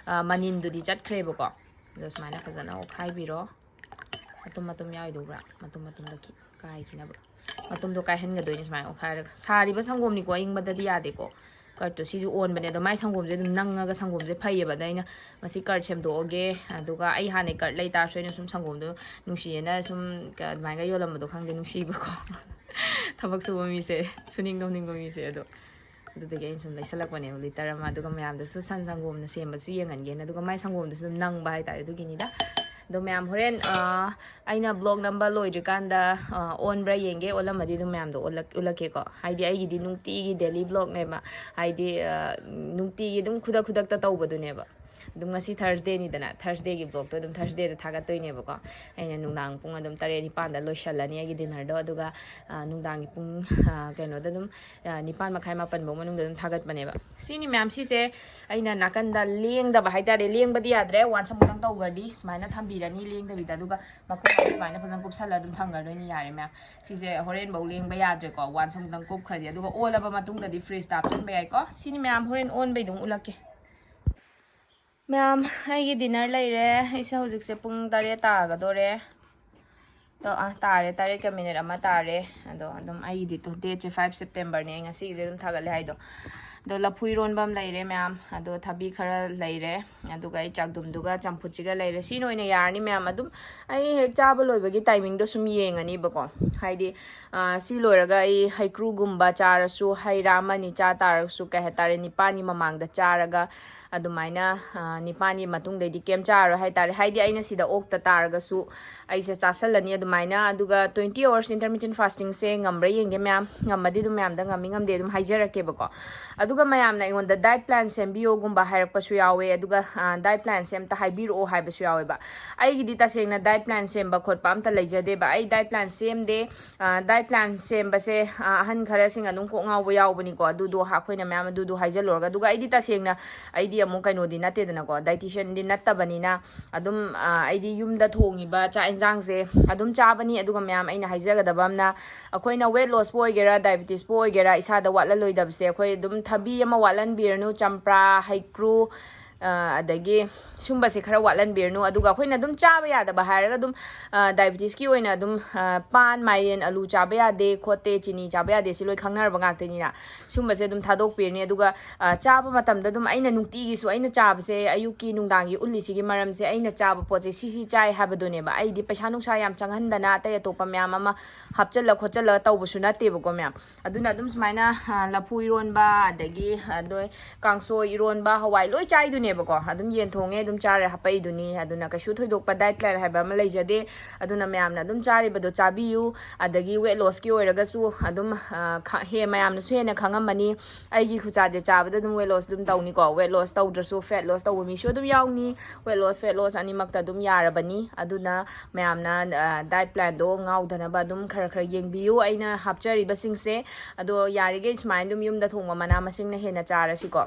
ꯃꯅꯤꯟꯗꯨꯗꯤ ꯆꯠꯈ꯭ꯔꯦꯕꯀꯣ꯫ ꯑꯗꯣ ꯁꯨꯃꯥꯏꯅ ꯐꯖꯅ ꯑꯣꯠꯈꯥꯏꯕꯤꯔꯣ꯫ ꯃꯇꯨꯝ ꯃꯇꯨꯝ ꯌꯥꯎꯏꯗꯨꯕ꯭ꯔꯥ? ꯃꯇꯨꯝ ꯃꯇꯨꯝꯗ ꯀꯥꯏꯈꯤꯅꯕ꯫ ꯃꯇꯨꯝꯗꯣ ꯀꯥꯏꯍꯟꯒꯗꯣꯏꯅꯦ ꯁꯨꯃꯥꯏꯅ ꯑꯣꯠꯈꯥꯏꯔꯒ꯫ ꯁꯥꯔꯤꯕ ꯁꯪꯒꯣꯝꯅꯤꯀꯣ, ꯑꯏꯪꯕꯗꯗꯤ ꯌꯥꯗꯦꯀꯣ꯫ ꯀꯔꯠꯇꯣ ꯁꯤꯁꯨ ꯑꯣꯟꯕꯅꯦ꯫ ꯑꯗꯣ ꯃꯥꯏ ꯁꯪꯒꯣꯝꯁꯦ ꯑꯗꯨꯝ ꯅꯪꯉꯒ ꯁꯪꯒꯣꯝꯁꯦ ꯐꯩꯌꯦꯕ꯫ ꯑꯗ ꯑꯩꯅ ꯃꯁꯤ ꯀꯔꯠ ꯁꯦꯝꯗꯣꯛꯑꯒꯦ꯫ ꯑꯗꯨꯒ ꯑꯩ ꯍꯥꯟꯅꯩ ꯀꯔꯠ ꯂꯩꯇꯥꯔꯁꯨ ꯑꯩꯅ ꯁꯨꯝ ꯁꯪꯒꯣꯝꯗꯣ ꯅꯨꯡꯁꯤꯌꯦꯅ ꯁꯨꯝ ꯑꯗꯨꯃꯥꯏꯅ ꯌꯣꯜꯂꯝꯕꯗꯣ ꯈꯪꯗꯦ, ꯅꯨꯡꯁꯤꯕꯀꯣ꯫ ꯊꯕꯛ ꯁꯨꯕ ꯃꯤꯁꯦ, ꯁꯨꯅꯤꯡ ꯅꯣꯡꯅꯤꯡꯕ ꯃꯤꯁꯦ꯫ ꯑꯗꯣ ꯑꯗꯨꯗꯒꯤ ꯑꯩꯅ ꯁꯨꯝ ꯂꯩꯁꯜꯂꯛꯄꯅꯦꯕ ꯂꯤꯇꯔ ꯑꯃ꯫ ꯑꯗꯨꯒ ꯃꯌꯥꯝꯗꯁꯨ ꯁꯟ ꯁꯪꯒꯣꯝꯅ ꯁꯦꯝꯕꯁꯨ ꯌꯦꯡꯍꯟꯒꯦꯅ꯫ ꯑꯗꯨꯒ ꯃꯥꯏ ꯁꯪꯒꯣꯝꯗꯨꯁꯨ ꯑꯗꯨꯝ ꯅꯪꯕ ꯍꯥꯏꯇꯥꯔꯦ꯫ ꯑꯗꯨꯒꯤꯅꯤꯗ꯫ ꯑꯗꯣ ꯃꯌꯥꯝ ꯍꯣꯔꯦꯟ ꯑꯩꯅ ꯕ꯭ꯂꯣꯛ ꯅꯝꯕ ꯂꯣꯏꯗ꯭ꯔꯤꯀꯥꯟꯗ ꯑꯣꯟꯕ꯭ꯔꯥ ꯌꯦꯡꯒꯦ꯫ ꯑꯣꯜꯂꯝꯃꯗꯤ ꯑꯗꯨꯝ ꯃꯌꯥꯝꯗꯣ ꯎꯠꯂꯛꯀꯦꯀꯣ꯫ ꯍꯥꯏꯗꯤ ꯑꯩꯒꯤꯗꯤ ꯅꯨꯡꯇꯤꯒꯤ ꯗꯦꯂꯤ ꯕ꯭ꯂꯣꯛꯅꯦꯕ꯫ ꯍꯥꯏꯗꯤ ꯅꯨꯡꯇꯤꯒꯤ ꯑꯗꯨꯝ ꯈꯨꯗꯛ ꯈꯨꯗꯛꯇ ꯇꯧꯕꯗꯨꯅꯦꯕ꯫ ꯑꯗꯨꯝ ꯉꯁꯤ ꯊꯔꯁꯗꯦꯅꯤꯗꯅ, ꯊꯔꯁꯗꯦꯒꯤ ꯕ꯭ꯂꯣꯛꯇꯣ ꯑꯗꯨꯝ ꯊꯔꯁꯗꯦꯗ ꯊꯥꯒꯠꯇꯣꯏꯅꯦꯕꯀꯣ꯫ ꯑꯩꯅ ꯅꯨꯡꯗꯥꯡ ꯄꯨꯡ ꯑꯗꯨꯝ ꯇꯔꯦꯠ ꯅꯤꯄꯥꯟꯗ ꯂꯣꯏꯁꯜꯂꯅꯤ ꯑꯩꯒꯤ ꯗꯤꯅꯔꯗꯣ꯫ ꯑꯗꯨꯒ ꯅꯨꯡꯗꯥꯡꯒꯤ ꯄꯨꯡ ꯀꯩꯅꯣꯗ ꯑꯗꯨꯝ ꯅꯤꯄꯥꯟ ꯃꯈꯥꯏ ꯃꯥꯄꯟꯐꯧ ꯃꯅꯨꯡꯗ ꯑꯗꯨꯝ ꯊꯥꯒꯠꯄꯅꯦꯕ꯫ ꯁꯤꯅꯤ ꯃꯌꯥꯝ꯫ ꯁꯤꯁꯦ ꯑꯩꯅ ꯅꯥꯀꯟꯗ ꯂꯦꯡꯗꯕ ꯍꯥꯏꯇꯥꯔꯦ꯫ ꯂꯦꯡꯕꯗꯤ ꯌꯥꯗ꯭ꯔꯦ꯫ ꯋꯥꯟꯁ ꯑꯃꯨꯛꯇꯪ ꯇꯧꯈ꯭ꯔꯗꯤ ꯁꯨꯃꯥꯏꯅ ꯊꯝꯕꯤꯔꯅꯤ ꯂꯦꯡꯗꯕꯤꯗ꯫ ꯑꯗꯨꯒ ꯃꯈꯨꯝ ꯁꯨꯃꯥꯏꯅ ꯐꯖꯅ ꯀꯨꯞꯁꯜꯂ ꯑꯗꯨꯝ ꯊꯝꯈ꯭ꯔꯗꯣꯏꯅꯤ꯫ ꯌꯥꯔꯦ ꯃꯌꯥꯝ꯫ ꯁꯤꯁꯦ ꯍꯣꯔꯦꯟꯐꯧ ꯂꯦꯡꯕ ꯌꯥꯗ꯭ꯔꯦꯀꯣ꯫ ꯋꯥꯟꯁ ꯑꯃꯨꯛꯇꯪ ꯀꯨꯞꯈ꯭ꯔꯗꯤ꯫ ꯑꯗꯨꯒ ꯑꯣꯜꯂꯕ ꯃꯇꯨꯡꯗꯗꯤ ꯐ꯭ꯔꯤꯖꯇ ꯍꯥꯞꯆꯤꯟꯕ ꯌꯥꯏꯀꯣ꯫ ꯁꯤꯅꯤ ꯃꯌꯥꯝ꯫ ꯍꯣꯔꯦꯟ ꯑꯣꯟꯕꯩꯗꯨ ꯑꯃꯨꯛ ꯎꯠꯂꯛꯀꯦ꯫ ꯃꯌꯥꯝ, ꯑꯩꯒꯤ ꯗꯤꯅꯔ ꯂꯩꯔꯦ꯫ ꯑꯩꯁꯦ ꯍꯧꯖꯤꯛꯁꯦ ꯄꯨꯡ ꯇꯔꯦꯠ ꯇꯥꯒꯗꯣꯔꯦ꯫ ꯇꯥꯔꯦ, ꯇꯔꯦꯠꯀ ꯃꯤꯅꯤꯠ ꯑꯃ ꯇꯥꯔꯦ꯫ ꯑꯗꯣ ꯑꯗꯨꯝ ꯑꯩꯒꯤꯗꯤ ꯇꯣ ꯗꯦꯠꯁꯦ ꯐꯥꯏꯚ ꯁꯦꯞꯇꯦꯝꯕꯔꯅꯦ꯫ ꯑꯩ ꯉꯁꯤꯒꯤꯁꯦ ꯑꯗꯨꯝ ꯊꯥꯒꯠꯂꯦ ꯍꯥꯏꯗꯣ꯫ ꯑꯗꯣ ꯂꯐꯨ ꯏꯔꯣꯟꯕ ꯑꯃ ꯂꯩꯔꯦ ꯃꯌꯥꯝ, ꯑꯗꯣ ꯊꯕꯤ ꯈꯔ ꯂꯩꯔꯦ, ꯑꯗꯨꯒ ꯑꯩ ꯆꯥꯛꯗꯨꯝꯗꯨꯒ ꯆꯝꯐꯨꯠꯁꯤꯒ ꯂꯩꯔꯦ꯫ ꯁꯤꯅ ꯑꯣꯏꯅ ꯌꯥꯔꯅꯤ ꯃꯌꯥꯝ꯫ ꯑꯗꯨꯝ ꯑꯩ ꯍꯦꯛ ꯆꯥꯕ ꯂꯣꯏꯕꯒꯤ ꯇꯥꯏꯃꯤꯡꯗꯣ ꯁꯨꯝ ꯌꯦꯡꯉꯅꯤꯕꯀꯣ꯫ ꯍꯥꯏꯗꯤ, ꯑꯥ, ꯁꯤ ꯂꯣꯏꯔꯒ ꯑꯩ ꯍꯩꯀ꯭ꯔꯨꯒꯨꯝꯕ ꯆꯥꯔꯁꯨ, ꯍꯩ ꯔꯥ ꯑꯃꯅꯤ ꯆꯥ ꯇꯥꯔꯁꯨ, ꯀꯩ ꯍꯥꯏꯇꯥꯔꯦ, ꯅꯤꯄꯥꯟꯒꯤ ꯃꯃꯥꯡꯗ ꯆꯥꯔꯒ ꯑꯗꯨꯃꯥꯏꯅ, ꯑꯥ, ꯅꯤꯄꯥꯟꯒꯤ ꯃꯇꯨꯡꯗꯩꯗꯤ ꯀꯩꯝ ꯆꯥꯔꯔꯣꯏ ꯍꯥꯏꯇꯥꯔꯦ꯫ ꯍꯥꯏꯗꯤ ꯑꯩꯅ ꯁꯤꯗ ꯑꯣꯛꯇ ꯇꯥꯔꯒꯁꯨ ꯑꯩꯁꯦ ꯆꯥꯁꯜꯂꯅꯤ ꯑꯗꯨꯃꯥꯏꯅ꯫ ꯑꯗꯨꯒ twenty hours intermittent fasting ꯁꯦ ꯉꯝꯕ꯭ꯔꯥ ꯌꯦꯡꯒꯦ ꯃꯌꯥꯝ꯫ ꯉꯝꯃꯗꯤ ꯑꯗꯨꯝ ꯃꯌꯥꯝꯗ ꯉꯝꯃꯤ ꯉꯝꯗꯦ ꯑꯗꯨꯝ ꯍꯥꯏꯖꯔꯛꯀꯦꯕꯀꯣ꯫ ꯑꯗꯨꯒ ꯃꯌꯥꯝꯅ ꯑꯩꯉꯣꯟꯗ diet plan ꯁꯦꯝꯕꯤꯌꯣꯒꯨꯝꯕ ꯍꯥꯏꯔꯛꯄꯁꯨ ꯌꯥꯎꯋꯦ꯫ ꯑꯗꯨꯒ, ꯑ, diet plan ꯁꯦ ꯑꯝꯇ ꯍꯥꯏꯕꯤꯔꯛꯑꯣ ꯍꯥꯏꯕꯁꯨ ꯌꯥꯎꯋꯦꯕ꯫ ꯑꯩꯒꯤꯗꯤ ꯇꯁꯦꯡꯅ diet plan ꯁꯦꯝꯕ ꯈꯣꯠꯄ ꯑꯝꯇ ꯂꯩꯖꯗꯦꯕ꯫ ꯑꯩ diet plan ꯁꯦꯝꯗꯦ꯫ ꯑ, diet plan ꯁꯦꯝꯕꯁꯦ, ꯑ, ꯑꯍꯟ ꯈꯔꯁꯤꯡ ꯑꯗꯨꯝ ꯀꯣꯛ ꯉꯥꯎꯕ ꯌꯥꯎꯕꯅꯤꯀꯣ꯫ ꯑꯗꯨꯗꯣ ꯑꯩꯈꯣꯏꯅ ꯃꯌꯥꯝ ꯑꯗꯨꯗꯣ ꯍꯥꯏꯖꯜꯂꯨꯔꯒ꯫ ꯑꯗꯨꯒ ꯑꯩꯗꯤ ꯇꯁꯦꯡꯅ, ꯑꯩꯗꯤ ꯑꯃꯨꯛ ꯀꯩꯅꯣꯗꯤ ꯅꯠꯇꯦꯗꯅꯀꯣ, dietitian ꯗꯤ ꯅꯠꯇꯕꯅꯤꯅ꯫ ꯑꯗꯨꯝ, ꯑ, ꯑꯩꯗꯤ ꯌꯨꯝꯗ ꯊꯣꯡꯉꯤꯕ ꯆꯥꯛ ꯌꯦꯟꯁꯥꯡꯁꯦ ꯑꯗꯨꯝ ꯆꯥꯕꯅꯤ꯫ ꯑꯗꯨꯒ ꯃꯌꯥꯝ, ꯑꯩꯅ ꯍꯥꯏꯖꯒꯗꯕ ꯑꯃꯅ, ꯑꯩꯈꯣꯏꯅ weight loss ꯄꯨ ꯑꯣꯏꯒꯦꯔꯥ, diabetes ꯄꯨ ꯑꯣꯏꯒꯦꯔꯥ, ꯏꯁꯥꯗ ꯋꯥꯠꯍꯜꯂꯣꯏꯗꯕꯁꯦ ꯑꯩꯈꯣꯏ ꯑꯗꯨꯝ ꯊꯕꯤ ꯑꯃ ꯋꯥꯠꯍꯟꯕꯤꯔꯅꯨ, ꯆꯝꯄ꯭ꯔꯥ, ꯍꯩꯀ꯭ꯔꯨ, ꯑ, ꯑꯗꯒꯤ ꯁꯨꯝꯕꯁꯦ ꯈꯔ ꯋꯥꯠꯍꯟꯕꯤꯔꯅꯨ꯫ ꯑꯗꯨꯒ ꯑꯩꯈꯣꯏꯅ ꯑꯗꯨꯝ ꯆꯥꯕ ꯌꯥꯗꯕ ꯍꯥꯏꯔꯒ ꯑꯗꯨꯝ, ꯑ, diabetes ꯀꯤ ꯑꯣꯏꯅ ꯑꯗꯨꯝ, ꯑ, ꯄꯥꯟ, ꯃꯥꯏꯔꯦꯟ, ꯑꯂꯨ ꯆꯥꯕ ꯌꯥꯗꯦ ꯈꯣꯠꯇꯦ, ꯆꯤꯅꯤ ꯆꯥꯕ ꯌꯥꯗꯦ, ꯁꯤ ꯂꯣꯏ ꯈꯪꯅꯔꯕ ꯉꯥꯛꯇꯅꯤꯅ꯫ ꯁꯨꯝꯕꯁꯦ ꯑꯗꯨꯝ ꯊꯥꯗꯣꯛꯄꯤꯔꯅꯤ꯫ ꯑꯗꯨꯒ, ꯑ, ꯆꯥꯕ ꯃꯇꯝꯗ ꯑꯗꯨꯝ ꯑꯩꯅ ꯅꯨꯡꯇꯤꯒꯤꯁꯨ ꯑꯩꯅ ꯆꯥꯕꯁꯦ, ꯑꯌꯨꯛꯀꯤ ꯅꯨꯡꯗꯥꯡꯒꯤ ꯎꯠꯂꯤꯁꯤꯒꯤ ꯃꯔꯝꯁꯦ, ꯑꯩꯅ ꯆꯥꯕ ꯄꯣꯠꯁꯦ ꯁꯤ ꯁꯤ ꯆꯥꯏ ꯍꯥꯏꯕꯗꯨꯅꯦꯕ꯫ ꯑꯩꯗꯤ ꯄꯩꯁꯥ ꯅꯨꯡꯁꯥ ꯌꯥꯝ ꯆꯪꯍꯟꯗꯅ ꯑꯇꯩ ꯑꯇꯣꯞꯄ ꯃꯌꯥꯝ ꯑꯃ ꯍꯥꯞꯆꯜꯂ ꯈꯣꯠꯆꯜꯂ ꯇꯧꯕꯁꯨ ꯅꯠꯇꯦꯕꯀꯣ ꯃꯌꯥꯝ꯫ ꯑꯗꯨꯅ ꯑꯗꯨꯝ ꯁꯨꯃꯥꯏꯅ, ꯑ, ꯂꯐꯨ ꯏꯔꯣꯟꯕ, ꯑꯗꯒꯤ ꯑꯗꯣ ꯀꯥꯡꯁꯣꯏ, ꯏꯔꯣꯟꯕ, ꯍꯋꯥꯏ ꯂꯣꯏ ꯆꯥꯏꯗꯨꯅꯦꯕꯀꯣ꯫ ꯑꯗꯨꯝ ꯌꯦꯟ ꯊꯣꯡꯉꯦ ꯑꯗꯨꯝ ꯆꯥꯔꯦ ꯍꯥꯄꯛꯏꯗꯨꯅꯤ꯫ ꯑꯗꯨꯅ ꯀꯩꯁꯨ ꯊꯣꯏꯗꯣꯛꯄ diet plan ꯍꯥꯏꯕ ꯑꯃ ꯂꯩꯖꯗꯦ꯫ ꯑꯗꯨꯅ ꯃꯌꯥꯝꯅ ꯑꯗꯨꯝ ꯆꯥꯔꯤꯕꯗꯣ ꯆꯥꯕꯤꯌꯨ꯫ ꯑꯗꯒꯤ weight loss ꯀꯤ ꯑꯣꯏꯔꯒꯁꯨ ꯑꯗꯨꯝ, ꯑ, ꯈ-, ꯍꯦ-, ꯃꯌꯥꯝꯅꯁꯨ ꯍꯦꯟꯅ ꯈꯪꯉꯝꯃꯅꯤ꯫ ꯑꯩꯒꯤ ꯈꯨꯆꯥꯁꯦ ꯆꯥꯕꯗ ꯑꯗꯨꯝ weight loss ꯑꯗꯨꯝ ꯇꯧꯅꯤꯀꯣ꯫ Weight loss ꯇꯧꯗ꯭ꯔꯁꯨ fat loss ꯇꯧꯕ ꯃꯤꯁꯨ ꯑꯗꯨꯝ ꯌꯥꯎꯅꯤ꯫ Weight loss, fat loss ꯑꯅꯤꯃꯛꯇ ꯑꯗꯨꯝ ꯌꯥꯔꯕꯅꯤ꯫ ꯑꯗꯨꯅ ꯃꯌꯥꯝꯅ, ꯑ, diet plan ꯗꯣ ꯉꯥꯎꯗꯅꯕ ꯑꯗꯨꯝ ꯈꯔ ꯈꯔ ꯌꯦꯡꯕꯤꯌꯨ ꯑꯩꯅ ꯍꯥꯞꯆꯔꯤꯕꯁꯤꯡꯁꯦ꯫ ꯑꯗꯣ ꯌꯥꯔꯤꯈꯩ ꯁꯨꯃꯥꯏꯅ ꯑꯗꯨꯝ ꯌꯨꯝꯗ ꯊꯣꯡꯕ ꯃꯅꯥ ꯃꯁꯤꯡꯅ ꯍꯦꯟꯅ ꯆꯥꯔꯁꯤꯀꯣ꯫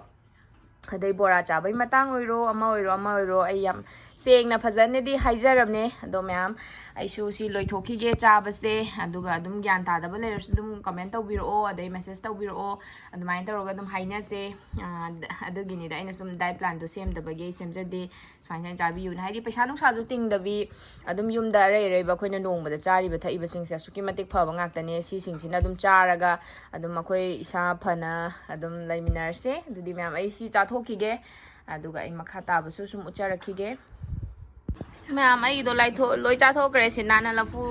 ꯑꯗꯩ ꯕꯣꯔꯥ ꯆꯥꯕꯩ ꯃꯇꯥꯡ ꯑꯣꯏꯔꯣ, ꯑꯃ ꯑꯣꯏꯔꯣ, ꯑꯃ ꯑꯣꯏꯔꯣ, ꯑꯩ ꯌꯥꯝ ꯁꯦꯡꯅ ꯐꯖꯅꯗꯤ ꯍꯥꯏꯖꯔꯕꯅꯦ꯫ ꯑꯗꯣ ꯃꯌꯥꯝ, ꯑꯩꯁꯨ ꯁꯤ ꯂꯣꯏꯊꯣꯛꯈꯤꯒꯦ ꯆꯥꯕꯁꯦ, ꯑꯗꯨꯒ ꯑꯗꯨꯝ ꯒ꯭ꯌꯥꯟ ꯇꯥꯗꯕ ꯂꯩꯔꯁꯨ ꯑꯗꯨꯝ comment ꯇꯧꯕꯤꯔꯛꯑꯣ, ꯑꯗꯩ message ꯇꯧꯕꯤꯔꯛꯑꯣ꯫ ꯑꯗꯨꯃꯥꯏꯅ ꯇꯧꯔꯒ ꯑꯗꯨꯝ ꯍꯥꯏꯅꯁꯦ꯫ ꯑꯥ, ꯑꯗꯨꯒꯤꯅꯤꯗ ꯑꯩꯅ ꯁꯨꯝ diet planꯗꯣ ꯁꯦꯝꯗꯕꯒꯤ ꯑꯩ ꯁꯦꯝꯖꯗꯦ, ꯁꯨꯃꯥꯏꯅ ꯁꯨꯃꯥꯏꯅ ꯆꯥꯕꯤꯌꯨꯅ꯫ ꯍꯥꯏꯗꯤ ꯄꯩꯁꯥ ꯅꯨꯡꯁꯥꯁꯨ ꯇꯤꯡꯗꯕꯤ, ꯑꯗꯨꯝ ꯌꯨꯝꯗ ꯑꯔꯩ ꯑꯔꯩꯕ ꯑꯩꯈꯣꯏꯅ ꯅꯣꯡꯃꯗ ꯆꯥꯔꯤꯕ ꯊꯛꯏꯕꯁꯤꯡꯁꯦ ꯑꯁꯨꯛꯀꯤ ꯃꯇꯤꯛ ꯐꯕ ꯉꯥꯛꯇꯅꯦ꯫ ꯁꯤꯁꯤꯡꯁꯤꯅ ꯑꯗꯨꯝ ꯆꯥꯔꯒ ꯑꯗꯨꯝ ꯑꯩꯈꯣꯏ ꯏꯁꯥ ꯐꯅ ꯑꯗꯨꯝ ꯂꯩꯃꯤꯟꯅꯔꯁꯦ꯫ ꯑꯗꯨꯗꯤ ꯃꯌꯥꯝ, ꯑꯩ ꯁꯤ ꯆꯥꯊꯣꯛꯈꯤꯒꯦ, ꯑꯗꯨꯒ ꯑꯩ ꯃꯈꯥ ꯇꯥꯕꯁꯨ ꯁꯨꯝ ꯎꯠꯆꯔꯛꯈꯤꯒꯦ꯫ ꯃꯌꯥꯝ, ꯑꯩꯒꯤꯗꯣ ꯂꯥꯏꯊꯣꯛ-, ꯂꯣꯏ ꯆꯥꯊꯣꯛꯈ꯭ꯔꯦ꯫ ꯁꯤ ꯅꯥꯟꯅ ꯂꯐꯨ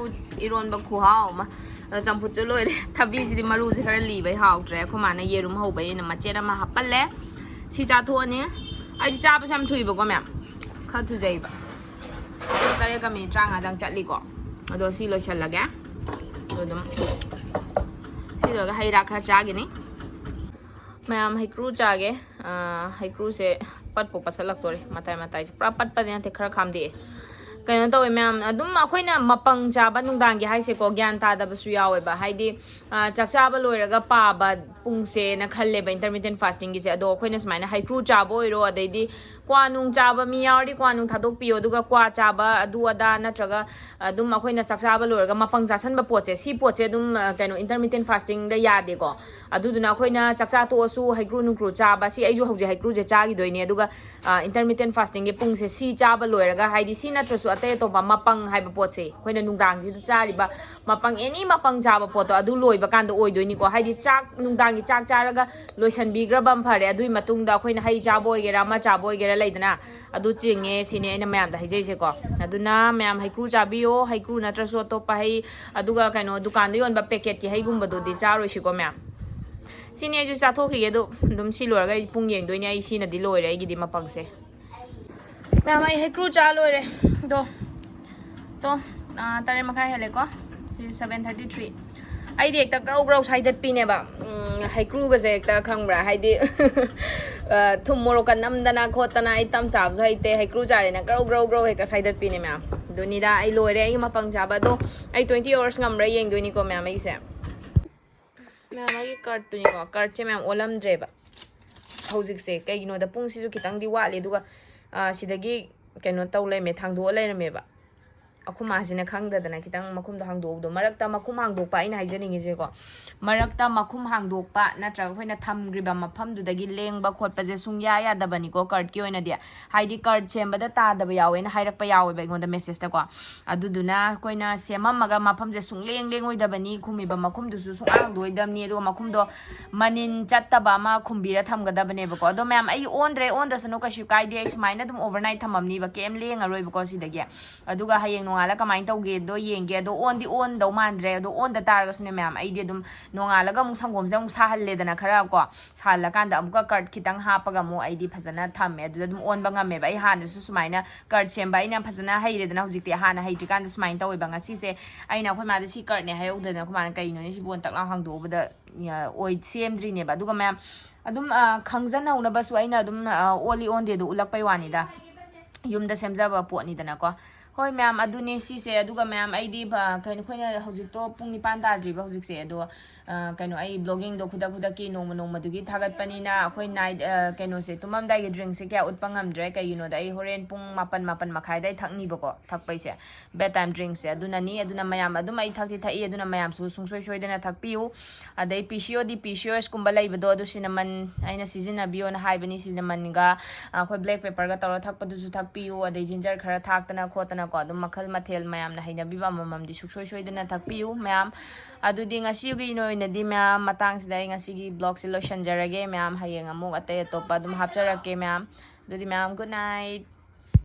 ꯏꯔꯣꯟꯕ ꯈꯨꯍꯥꯎ ꯑꯃ꯫ ꯑꯗꯣ ꯆꯝꯐꯨꯠꯁꯨ ꯂꯣꯏꯔꯦ꯫ ꯊꯕꯤꯁꯤꯗꯤ ꯃꯔꯨꯁꯦ ꯈꯔ ꯂꯤꯕꯩ ꯍꯥꯎꯇ꯭ꯔꯦ꯫ ꯑꯩꯈꯣꯏ ꯃꯥꯅ ꯌꯦꯔꯨꯝ ꯍꯧꯕꯩ ꯑꯩꯅ ꯃꯆꯦꯠ ꯑꯃ ꯍꯥꯞꯄꯜꯂꯦ꯫ ꯁꯤ ꯆꯥꯊꯣꯛꯑꯅꯤ꯫ ꯑꯩꯗꯤ ꯆꯥꯕꯁꯦ ꯌꯥꯝ ꯊꯨꯏꯕꯀꯣ ꯃꯌꯥꯝ, ꯈꯔ ꯊꯨꯖꯩꯕ꯫ ꯄꯨꯡ ꯇꯔꯦꯠꯀ ꯃꯤꯅꯤꯠ ꯇꯔꯥꯃꯉꯥꯗꯪ ꯆꯠꯂꯤꯀꯣ꯫ ꯑꯗꯣ ꯁꯤ ꯂꯣꯏꯁꯜꯂꯒꯦ꯫ ꯑꯗꯣ ꯑꯗꯨꯝ ꯁꯤ ꯂꯣꯏꯔꯒ ꯍꯩ ꯔꯥ ꯈꯔ ꯆꯥꯒꯤꯅꯤ꯫ ꯃꯌꯥꯝ, ꯍꯩꯀ꯭ꯔꯨ ꯆꯥꯒꯦ꯫ ꯑꯥ, ꯍꯩꯀ꯭ꯔꯨꯁꯦ ꯄꯠꯄꯨ ꯄꯠꯁꯜꯂꯛꯇꯣꯔꯦ꯫ ꯃꯇꯥꯏ ꯃꯇꯥꯏꯁꯦ ꯄꯨꯔꯥ ꯄꯠꯄꯗꯤ ꯅꯠꯇꯦ, ꯈꯔ ꯈꯥꯝꯗꯦꯛꯑꯦ꯫ ꯀꯩꯅꯣ ꯇꯧꯋꯦ ꯃꯌꯥꯝ, ꯑꯗꯨꯝ ꯑꯩꯈꯣꯏꯅ ꯃꯄꯪ ꯆꯥꯕ ꯅꯨꯡꯗꯥꯡꯒꯤ ꯍꯥꯏꯁꯦꯀꯣ, ꯒ꯭ꯌꯥꯟ ꯇꯥꯗꯕꯁꯨ ꯌꯥꯎꯋꯦꯕ꯫ ꯍꯥꯏꯗꯤ, ꯑꯥ, ꯆꯥꯛ ꯆꯥꯕ ꯂꯣꯏꯔꯒ ꯄꯥꯕ ꯄꯨꯡꯁꯦꯅ ꯈꯜꯂꯦꯕ intermittent fastingꯒꯤꯁꯦ꯫ ꯑꯗꯣ ꯑꯩꯈꯣꯏꯅ ꯁꯨꯃꯥꯏꯅ ꯍꯩꯀ꯭ꯔꯨ ꯆꯥꯕ ꯑꯣꯏꯔꯣ, ꯑꯗꯩꯗꯤ ꯀ꯭ꯋꯥ ꯅꯨꯡ ꯆꯥꯕ ꯃꯤ ꯌꯥꯎꯔꯗꯤ ꯀ꯭ꯋꯥ ꯅꯨꯡ ꯊꯥꯗꯣꯛꯄꯤꯌꯣ꯫ ꯑꯗꯨꯒ ꯀ꯭ꯋꯥ ꯆꯥꯕ ꯑꯗꯨ ꯑꯗꯥ ꯅꯠꯇ꯭ꯔꯒ ꯑꯗꯨꯝ ꯑꯩꯈꯣꯏꯅ ꯆꯥꯛ ꯆꯥꯕ ꯂꯣꯏꯔꯒ ꯃꯄꯪ ꯆꯥꯁꯟꯕ ꯄꯣꯠꯁꯦ, ꯁꯤ ꯄꯣꯠꯁꯦ ꯑꯗꯨꯝ, ꯑ, ꯀꯩꯅꯣ, intermittent fastingꯗ ꯌꯥꯗꯦꯀꯣ꯫ ꯑꯗꯨꯗꯨꯅ ꯑꯩꯈꯣꯏꯅ ꯆꯥꯛ ꯆꯥ ꯇꯣꯛꯑꯁꯨ ꯍꯩꯀ꯭ꯔꯨ ꯅꯨꯡꯀ꯭ꯔꯨ ꯆꯥꯕ, ꯁꯤ ꯑꯩꯁꯨ ꯍꯧꯖꯤꯛ ꯍꯩꯀ꯭ꯔꯨꯁꯦ ꯆꯥꯈꯤꯗꯣꯏꯅꯦ꯫ ꯑꯗꯨꯒ, ꯑ, intermittent fastingꯒꯤ ꯄꯨꯡꯁꯦ ꯁꯤ ꯆꯥꯕ ꯂꯣꯏꯔꯒ, ꯍꯥꯏꯗꯤ ꯁꯤ ꯅꯠꯇ꯭ꯔꯁꯨ ꯑꯇꯩ ꯑꯇꯣꯞꯄ ꯃꯄꯪ ꯍꯥꯏꯕ ꯄꯣꯠꯁꯦ, ꯑꯩꯈꯣꯏꯅ ꯅꯨꯡꯗꯥꯡꯁꯤꯗ ꯆꯥꯔꯤꯕ ꯃꯄꯪ, any ꯃꯄꯪ ꯆꯥꯕ ꯄꯣꯠꯇꯣ ꯑꯗꯨ ꯂꯣꯏꯕ ꯀꯥꯟꯗ ꯑꯣꯏꯗꯣꯏꯅꯤꯀꯣ꯫ ꯍꯥꯏꯗꯤ ꯆꯥꯛ, ꯅꯨꯡꯗꯥꯡꯒꯤ ꯆꯥꯛ ꯆꯥꯔꯒ ꯂꯣꯏꯁꯟꯕꯤꯈ꯭ꯔꯕ ꯑꯃ ꯐꯔꯦ꯫ ꯑꯗꯨꯒꯤ ꯃꯇꯨꯡꯗ ꯑꯩꯈꯣꯏꯅ ꯍꯩ ꯆꯥꯕ ꯑꯣꯏꯒꯦꯔꯥ, ꯑꯃ ꯆꯥꯕ ꯑꯣꯏꯒꯦꯔꯥ, ꯂꯩꯗꯅ, ꯑꯗꯨ ꯆꯤꯡꯉꯦ ꯁꯤꯅꯦ ꯑꯩꯅ ꯃꯌꯥꯝꯗ ꯍꯥꯏꯖꯩꯁꯦꯀꯣ꯫ ꯑꯗꯨꯅ ꯃꯌꯥꯝ ꯍꯩꯀ꯭ꯔꯨ ꯆꯥꯕꯤꯌꯣ, ꯍꯩꯀ꯭ꯔꯨ ꯅꯠꯇ꯭ꯔꯁꯨ ꯑꯇꯣꯞꯄ ꯍꯩ, ꯑꯗꯨꯒ ꯀꯩꯅꯣ, ꯗꯨꯀꯥꯟꯗ ꯌꯣꯟꯕ packetꯀꯤ ꯍꯩꯒꯨꯝꯕꯗꯨꯗꯤ ꯆꯥꯔꯣꯏꯁꯤꯀꯣ ꯃꯌꯥꯝ꯫ ꯁꯤꯅꯦ ꯑꯩꯁꯨ ꯆꯥꯊꯣꯛꯈꯤꯒꯦ꯫ ꯑꯗꯣ ꯑꯗꯨꯝ ꯁꯤ ꯂꯣꯏꯔꯒ ꯑꯩ ꯄꯨꯡ ꯌꯦꯡꯗꯣꯏꯅꯦ꯫ ꯑꯩ ꯁꯤꯅꯗꯤ ꯂꯣꯏꯔꯦ ꯑꯩꯒꯤꯗꯤ ꯃꯄꯪꯁꯦ꯫ ꯃꯌꯥꯝ, ꯑꯩ ꯍꯩꯀ꯭ꯔꯨ ꯆꯥ ꯂꯣꯏꯔꯦ꯫ ꯑꯗꯣ, ꯇꯣ, ꯑꯥ, ꯇꯔꯦꯠ ꯃꯈꯥꯏ ꯍꯦꯜꯂꯦꯀꯣ꯫ ꯁꯤ seven thirty three꯫ ꯑꯩꯗꯤ ꯍꯦꯛꯇ ꯒ꯭ꯔꯧ ꯒ꯭ꯔꯧ ꯁꯥꯏꯗꯠꯄꯤꯅꯦꯕ꯫ ꯎꯝ, ꯍꯩꯀ꯭ꯔꯨꯒꯁꯦ ꯍꯦꯛꯇ, ꯈꯪꯕ꯭ꯔꯥ? ꯍꯥꯏꯗꯤ, ꯑ, ꯊꯨꯝ ꯃꯣꯔꯣꯛꯀ ꯅꯝꯗꯅ ꯈꯣꯠꯇꯅ ꯑꯩ ꯇꯝ ꯆꯥꯕꯁꯨ ꯍꯩꯇꯦ꯫ ꯍꯩꯀ꯭ꯔꯨ ꯆꯥꯔꯦꯅ ꯒ꯭ꯔꯧ ꯒ꯭ꯔꯧ ꯒ꯭ꯔꯧ ꯍꯦꯛꯇ ꯁꯥꯏꯗꯠꯄꯤꯅꯦ ꯃꯌꯥꯝ꯫ ꯑꯗꯨꯅꯤꯗ, ꯑꯩ ꯂꯣꯏꯔꯦ ꯑꯩꯒꯤ ꯃꯄꯪ ꯆꯥꯕ꯫ ꯑꯗꯣ ꯑꯩ twenty hours ꯉꯝꯕ꯭ꯔꯥ ꯌꯦꯡꯗꯣꯏꯅꯤꯀꯣ ꯃꯌꯥꯝ ꯑꯩꯒꯤꯁꯦ꯫ ꯃꯌꯥꯝ ꯑꯩꯒꯤ cardꯇꯨꯅꯤꯀꯣ꯫ Cardꯁꯦ ꯃꯌꯥꯝ ꯑꯣꯜꯂꯝꯗ꯭ꯔꯦꯕ ꯍꯧꯖꯤꯛꯁꯦ꯫ ꯀꯩꯒꯤꯅꯣꯗ ꯄꯨꯡꯁꯤꯁꯨ ꯈꯤꯇꯪꯗꯤ ꯋꯥꯠꯂꯤ꯫ ꯑꯗꯨꯒ, ꯑ, ꯁꯤꯗꯒꯤ ꯀꯩꯅꯣ ꯇꯧ ꯂꯩꯔꯝꯃꯦ, ꯊꯥꯡꯗꯣꯛꯑ ꯂꯩꯔꯝꯃꯦꯕ꯫ ꯑꯩꯈꯣꯏ ꯃꯥꯁꯤꯅ ꯈꯪꯗꯗꯅ ꯈꯤꯇꯪ ꯃꯈꯨꯝꯗꯣ ꯍꯥꯡꯗꯣꯛꯎꯕꯗꯣ, ꯃꯔꯛꯇ ꯃꯈꯨꯝ ꯍꯥꯡꯗꯣꯛꯄ ꯑꯩꯅ ꯍꯥꯏꯖꯅꯤꯡꯉꯤꯁꯦꯀꯣ, ꯃꯔꯛꯇ ꯃꯈꯨꯝ ꯍꯥꯡꯗꯣꯛꯄ ꯅꯠꯇ꯭ꯔꯒ ꯑꯩꯈꯣꯏꯅ ꯊꯝꯈ꯭ꯔꯤꯕ ꯃꯐꯝꯗꯨꯗꯒꯤ ꯂꯦꯡꯕ ꯈꯣꯠꯄꯁꯦ ꯁꯨꯡꯌꯥ ꯌꯥꯗꯕꯅꯤꯀꯣ, ꯀꯔꯠꯀꯤ ꯑꯣꯏꯅꯗꯤ꯫ ꯍꯥꯏꯗꯤ ꯀꯔꯠ ꯁꯦꯝꯕꯗ ꯇꯥꯗꯕ ꯌꯥꯎꯋꯦꯅ ꯍꯥꯏꯔꯛꯄ ꯌꯥꯎꯋꯦꯕ ꯑꯩꯉꯣꯟꯗ ꯃꯦꯁꯦꯖꯇꯀꯣ꯫ ꯑꯗꯨꯗꯨꯅ ꯑꯩꯈꯣꯏꯅ ꯁꯦꯝꯃꯝꯃꯒ ꯃꯐꯝꯁꯦ ꯁꯨꯡꯂꯦꯡ ꯂꯦꯡꯉꯣꯏꯗꯕꯅꯤ, ꯈꯨꯝꯃꯤꯕ ꯃꯈꯨꯝꯗꯨꯁꯨ ꯁꯨꯡꯍꯥꯡꯗꯣꯏꯗꯕꯅꯤ, ꯑꯗꯨꯒ ꯃꯈꯨꯝꯗꯣ ꯃꯅꯤꯟ ꯆꯠꯇꯕ ꯑꯃ ꯈꯨꯝꯕꯤꯔ ꯊꯝꯒꯗꯕꯅꯦꯕꯀꯣ꯫ ꯑꯗꯣ ꯃꯌꯥꯝ, ꯑꯩ ꯑꯣꯟꯗ꯭ꯔꯦ, ꯑꯣꯟꯗꯁꯅꯨ, ꯀꯩꯁꯨ ꯀꯥꯏꯗꯦ, ꯑꯩ ꯁꯨꯃꯥꯏꯅ ꯑꯗꯨꯝ ꯑꯣꯚꯔꯅꯥꯏꯠ ꯊꯝꯃꯝꯅꯤꯕ, ꯀꯩꯝ ꯂꯦꯡꯉꯔꯣꯏꯕꯀꯣ ꯁꯤꯗꯒꯤ꯫ ꯑꯗꯨꯒ ꯍꯌꯦꯡ ꯅꯣꯡꯉꯥꯜꯂ ꯀꯃꯥꯏꯅ ꯇꯧꯒꯦꯗꯣ ꯌꯦꯡꯒꯦ꯫ ꯑꯗꯣ ꯑꯣꯟꯗꯤ ꯑꯣꯟꯗꯧ ꯃꯥꯟꯗ꯭ꯔꯦ꯫ ꯑꯗꯣ ꯑꯣꯟꯗ ꯇꯥꯔꯒꯁꯨꯅꯦ ꯃꯌꯥꯝ, ꯑꯩꯗꯤ ꯑꯗꯨꯝ ꯅꯣꯡꯉꯥꯜꯂꯒ ꯑꯃꯨꯛ ꯁꯪꯒꯣꯝꯁꯦ ꯑꯃꯨꯛ ꯁꯥꯍꯜꯂꯦꯗꯅ ꯈꯔ ꯀꯣ, ꯁꯥꯍꯜꯂꯀꯥꯟꯗ ꯑꯃꯨꯛꯀ ꯀꯔꯠ ꯈꯤꯇꯪ ꯍꯥꯞꯄꯒ ꯑꯃꯨꯛ ꯑꯩꯗꯤ ꯐꯖꯅ ꯊꯝꯃꯦ꯫ ꯑꯗꯨꯗ ꯑꯗꯨꯝ ꯑꯣꯟꯕ ꯉꯝꯃꯦꯕ꯫ ꯑꯩ ꯍꯥꯟꯅꯁꯨ ꯁꯨꯃꯥꯏꯅ ꯀꯔꯠ ꯁꯦꯝꯕ ꯑꯩꯅ ꯐꯖꯅ ꯍꯩꯔꯦꯗꯅ ꯍꯧꯖꯤꯛꯇꯤ, ꯍꯥꯟꯅ ꯍꯩꯇ꯭ꯔꯤꯀꯥꯟꯗ ꯁꯨꯃꯥꯏꯅ ꯇꯧꯋꯦꯕ꯫ ꯉꯁꯤꯁꯦ ꯑꯩꯅ ꯑꯩꯈꯣꯏ ꯃꯥꯗ ꯁꯤ ꯀꯔꯠꯅꯦ ꯍꯥꯏꯍꯧꯗꯅ, ꯑꯩꯈꯣꯏ ꯃꯥꯅ ꯀꯩꯅꯣꯅꯦ ꯁꯤꯕꯨ ꯇꯛ ꯂꯥꯎ ꯍꯥꯡꯗꯣꯛꯎꯕꯗ, ꯑ, ꯑꯣꯏ ꯁꯦꯝꯗ꯭ꯔꯤꯅꯦꯕ꯫ ꯑꯗꯨꯒ ꯃꯌꯥꯝ ꯑꯗꯨꯝ, ꯑ, ꯈꯪꯖꯅꯧꯅꯕꯁꯨ ꯑꯩꯅ ꯑꯗꯨꯝ, ꯑ, ꯑꯣꯜꯂꯤ ꯑꯣꯟꯗꯦꯗꯣ ꯎꯠꯂꯛꯄꯩ ꯋꯥꯅꯤꯗ꯫ ꯌꯨꯝꯗ ꯁꯦꯝꯖꯕ ꯄꯣꯠꯅꯤꯗꯅꯀꯣ꯫ ꯍꯣꯏ ꯃꯌꯥꯝ, ꯑꯗꯨꯅꯦ ꯁꯤꯁꯦ꯫ ꯑꯗꯨꯒ ꯃꯌꯥꯝ, ꯑꯩꯗꯤ, ꯑ, ꯀꯩꯅꯣ, ꯑꯩꯈꯣꯏꯅ ꯍꯧꯖꯤꯛꯇꯣ ꯄꯨꯡ ꯅꯤꯄꯥꯟ ꯇꯥꯗ꯭ꯔꯤꯕ ꯍꯧꯖꯤꯛꯁꯦ꯫ ꯑꯗꯣ, ꯑ, ꯀꯩꯅꯣ, ꯑꯩ ꯕ꯭ꯂꯣꯒꯤꯡꯗꯣ ꯈꯨꯗꯛ ꯈꯨꯗꯛꯀꯤ ꯅꯣꯡꯃ ꯅꯣꯡꯃꯗꯨꯒꯤ ꯊꯥꯒꯠꯄꯅꯤꯅ ꯑꯩꯈꯣꯏ ꯅꯥꯏꯠ, ꯑ, ꯀꯩꯅꯣꯁꯦ, ꯇꯨꯝꯃꯝꯗꯥꯏꯒꯤ ꯗ꯭ꯔꯤꯡꯁꯦ ꯀꯌꯥ ꯎꯠꯄ ꯉꯝꯗ꯭ꯔꯦ꯫ ꯀꯩꯒꯤꯅꯣꯗ ꯑꯩ ꯍꯣꯔꯦꯟ ꯄꯨꯡ ꯃꯥꯄꯟ, ꯃꯥꯄꯟ ꯃꯈꯥꯏ ꯑꯗꯥꯏ ꯊꯛꯅꯤꯕꯀꯣ, ꯊꯛꯄꯩꯁꯦ꯫ ꯕꯦꯠ ꯇꯥꯏꯝ ꯗ꯭ꯔꯤꯡꯁꯦ ꯑꯗꯨꯅꯅꯤ꯫ ꯑꯗꯨꯅ ꯃꯌꯥꯝ ꯑꯗꯨꯝ ꯑꯩ ꯊꯛꯇꯤ ꯊꯛꯏ, ꯑꯗꯨꯅ ꯃꯌꯥꯝꯁꯨ ꯁꯨꯡꯁꯣꯏ ꯁꯣꯏꯗꯅ ꯊꯛꯄꯤꯌꯨ꯫ ꯑꯗꯩ ꯄꯤ ꯁꯤ ꯑꯣ ꯗꯤ, ꯄꯤ ꯁꯤ ꯑꯣ ꯑꯦꯁꯀꯨꯝꯕ ꯂꯩꯕꯗꯣ, ꯑꯗꯨ ꯁꯤꯅꯃꯟ ꯑꯩꯅ ꯁꯤꯖꯤꯟꯅꯕꯤꯌꯣꯅ ꯍꯥꯏꯕꯅꯤ꯫ ꯁꯤꯅꯃꯟꯒ, ꯑ, ꯑꯩꯈꯣꯏ ꯕ꯭ꯂꯦꯛ ꯄꯦꯄꯔꯒ ꯇꯧꯔ ꯊꯛꯄꯗꯨꯁꯨ ꯊꯛꯄꯤꯌꯨ꯫ ꯑꯗꯩ ꯖꯤꯟꯖꯔ ꯈꯔ ꯊꯥꯛꯇꯅ ꯈꯣꯠꯇꯅꯀꯣ, ꯑꯗꯨꯝ ꯃꯈꯜ ꯃꯊꯦꯜ ꯃꯌꯥꯝꯅ ꯍꯩꯅꯕꯤꯕ ꯑꯃꯃꯝꯗꯤ ꯁꯨꯡꯁꯣꯏ ꯁꯣꯏꯗꯅ ꯊꯛꯄꯤꯌꯨ ꯃꯌꯥꯝ꯫ ꯑꯗꯨꯗꯤ ꯉꯁꯤꯒꯤ ꯑꯣꯏꯅꯗꯤ ꯃꯌꯥꯝ, ꯃꯇꯥꯡꯁꯤꯗ ꯑꯩ ꯉꯁꯤꯒꯤ ꯕ꯭ꯂꯣꯒꯁꯦ ꯂꯣꯏꯁꯤꯟꯖꯔꯒꯦ ꯃꯌꯥꯝ꯫ ꯍꯌꯦꯡ ꯑꯃꯨꯛ ꯑꯇꯩ ꯑꯇꯣꯞꯄ ꯑꯗꯨꯝ ꯍꯥꯞꯆꯔꯛꯀꯦ ꯃꯌꯥꯝ꯫ ꯑꯗꯨꯗꯤ ꯃꯌꯥꯝ, good night꯫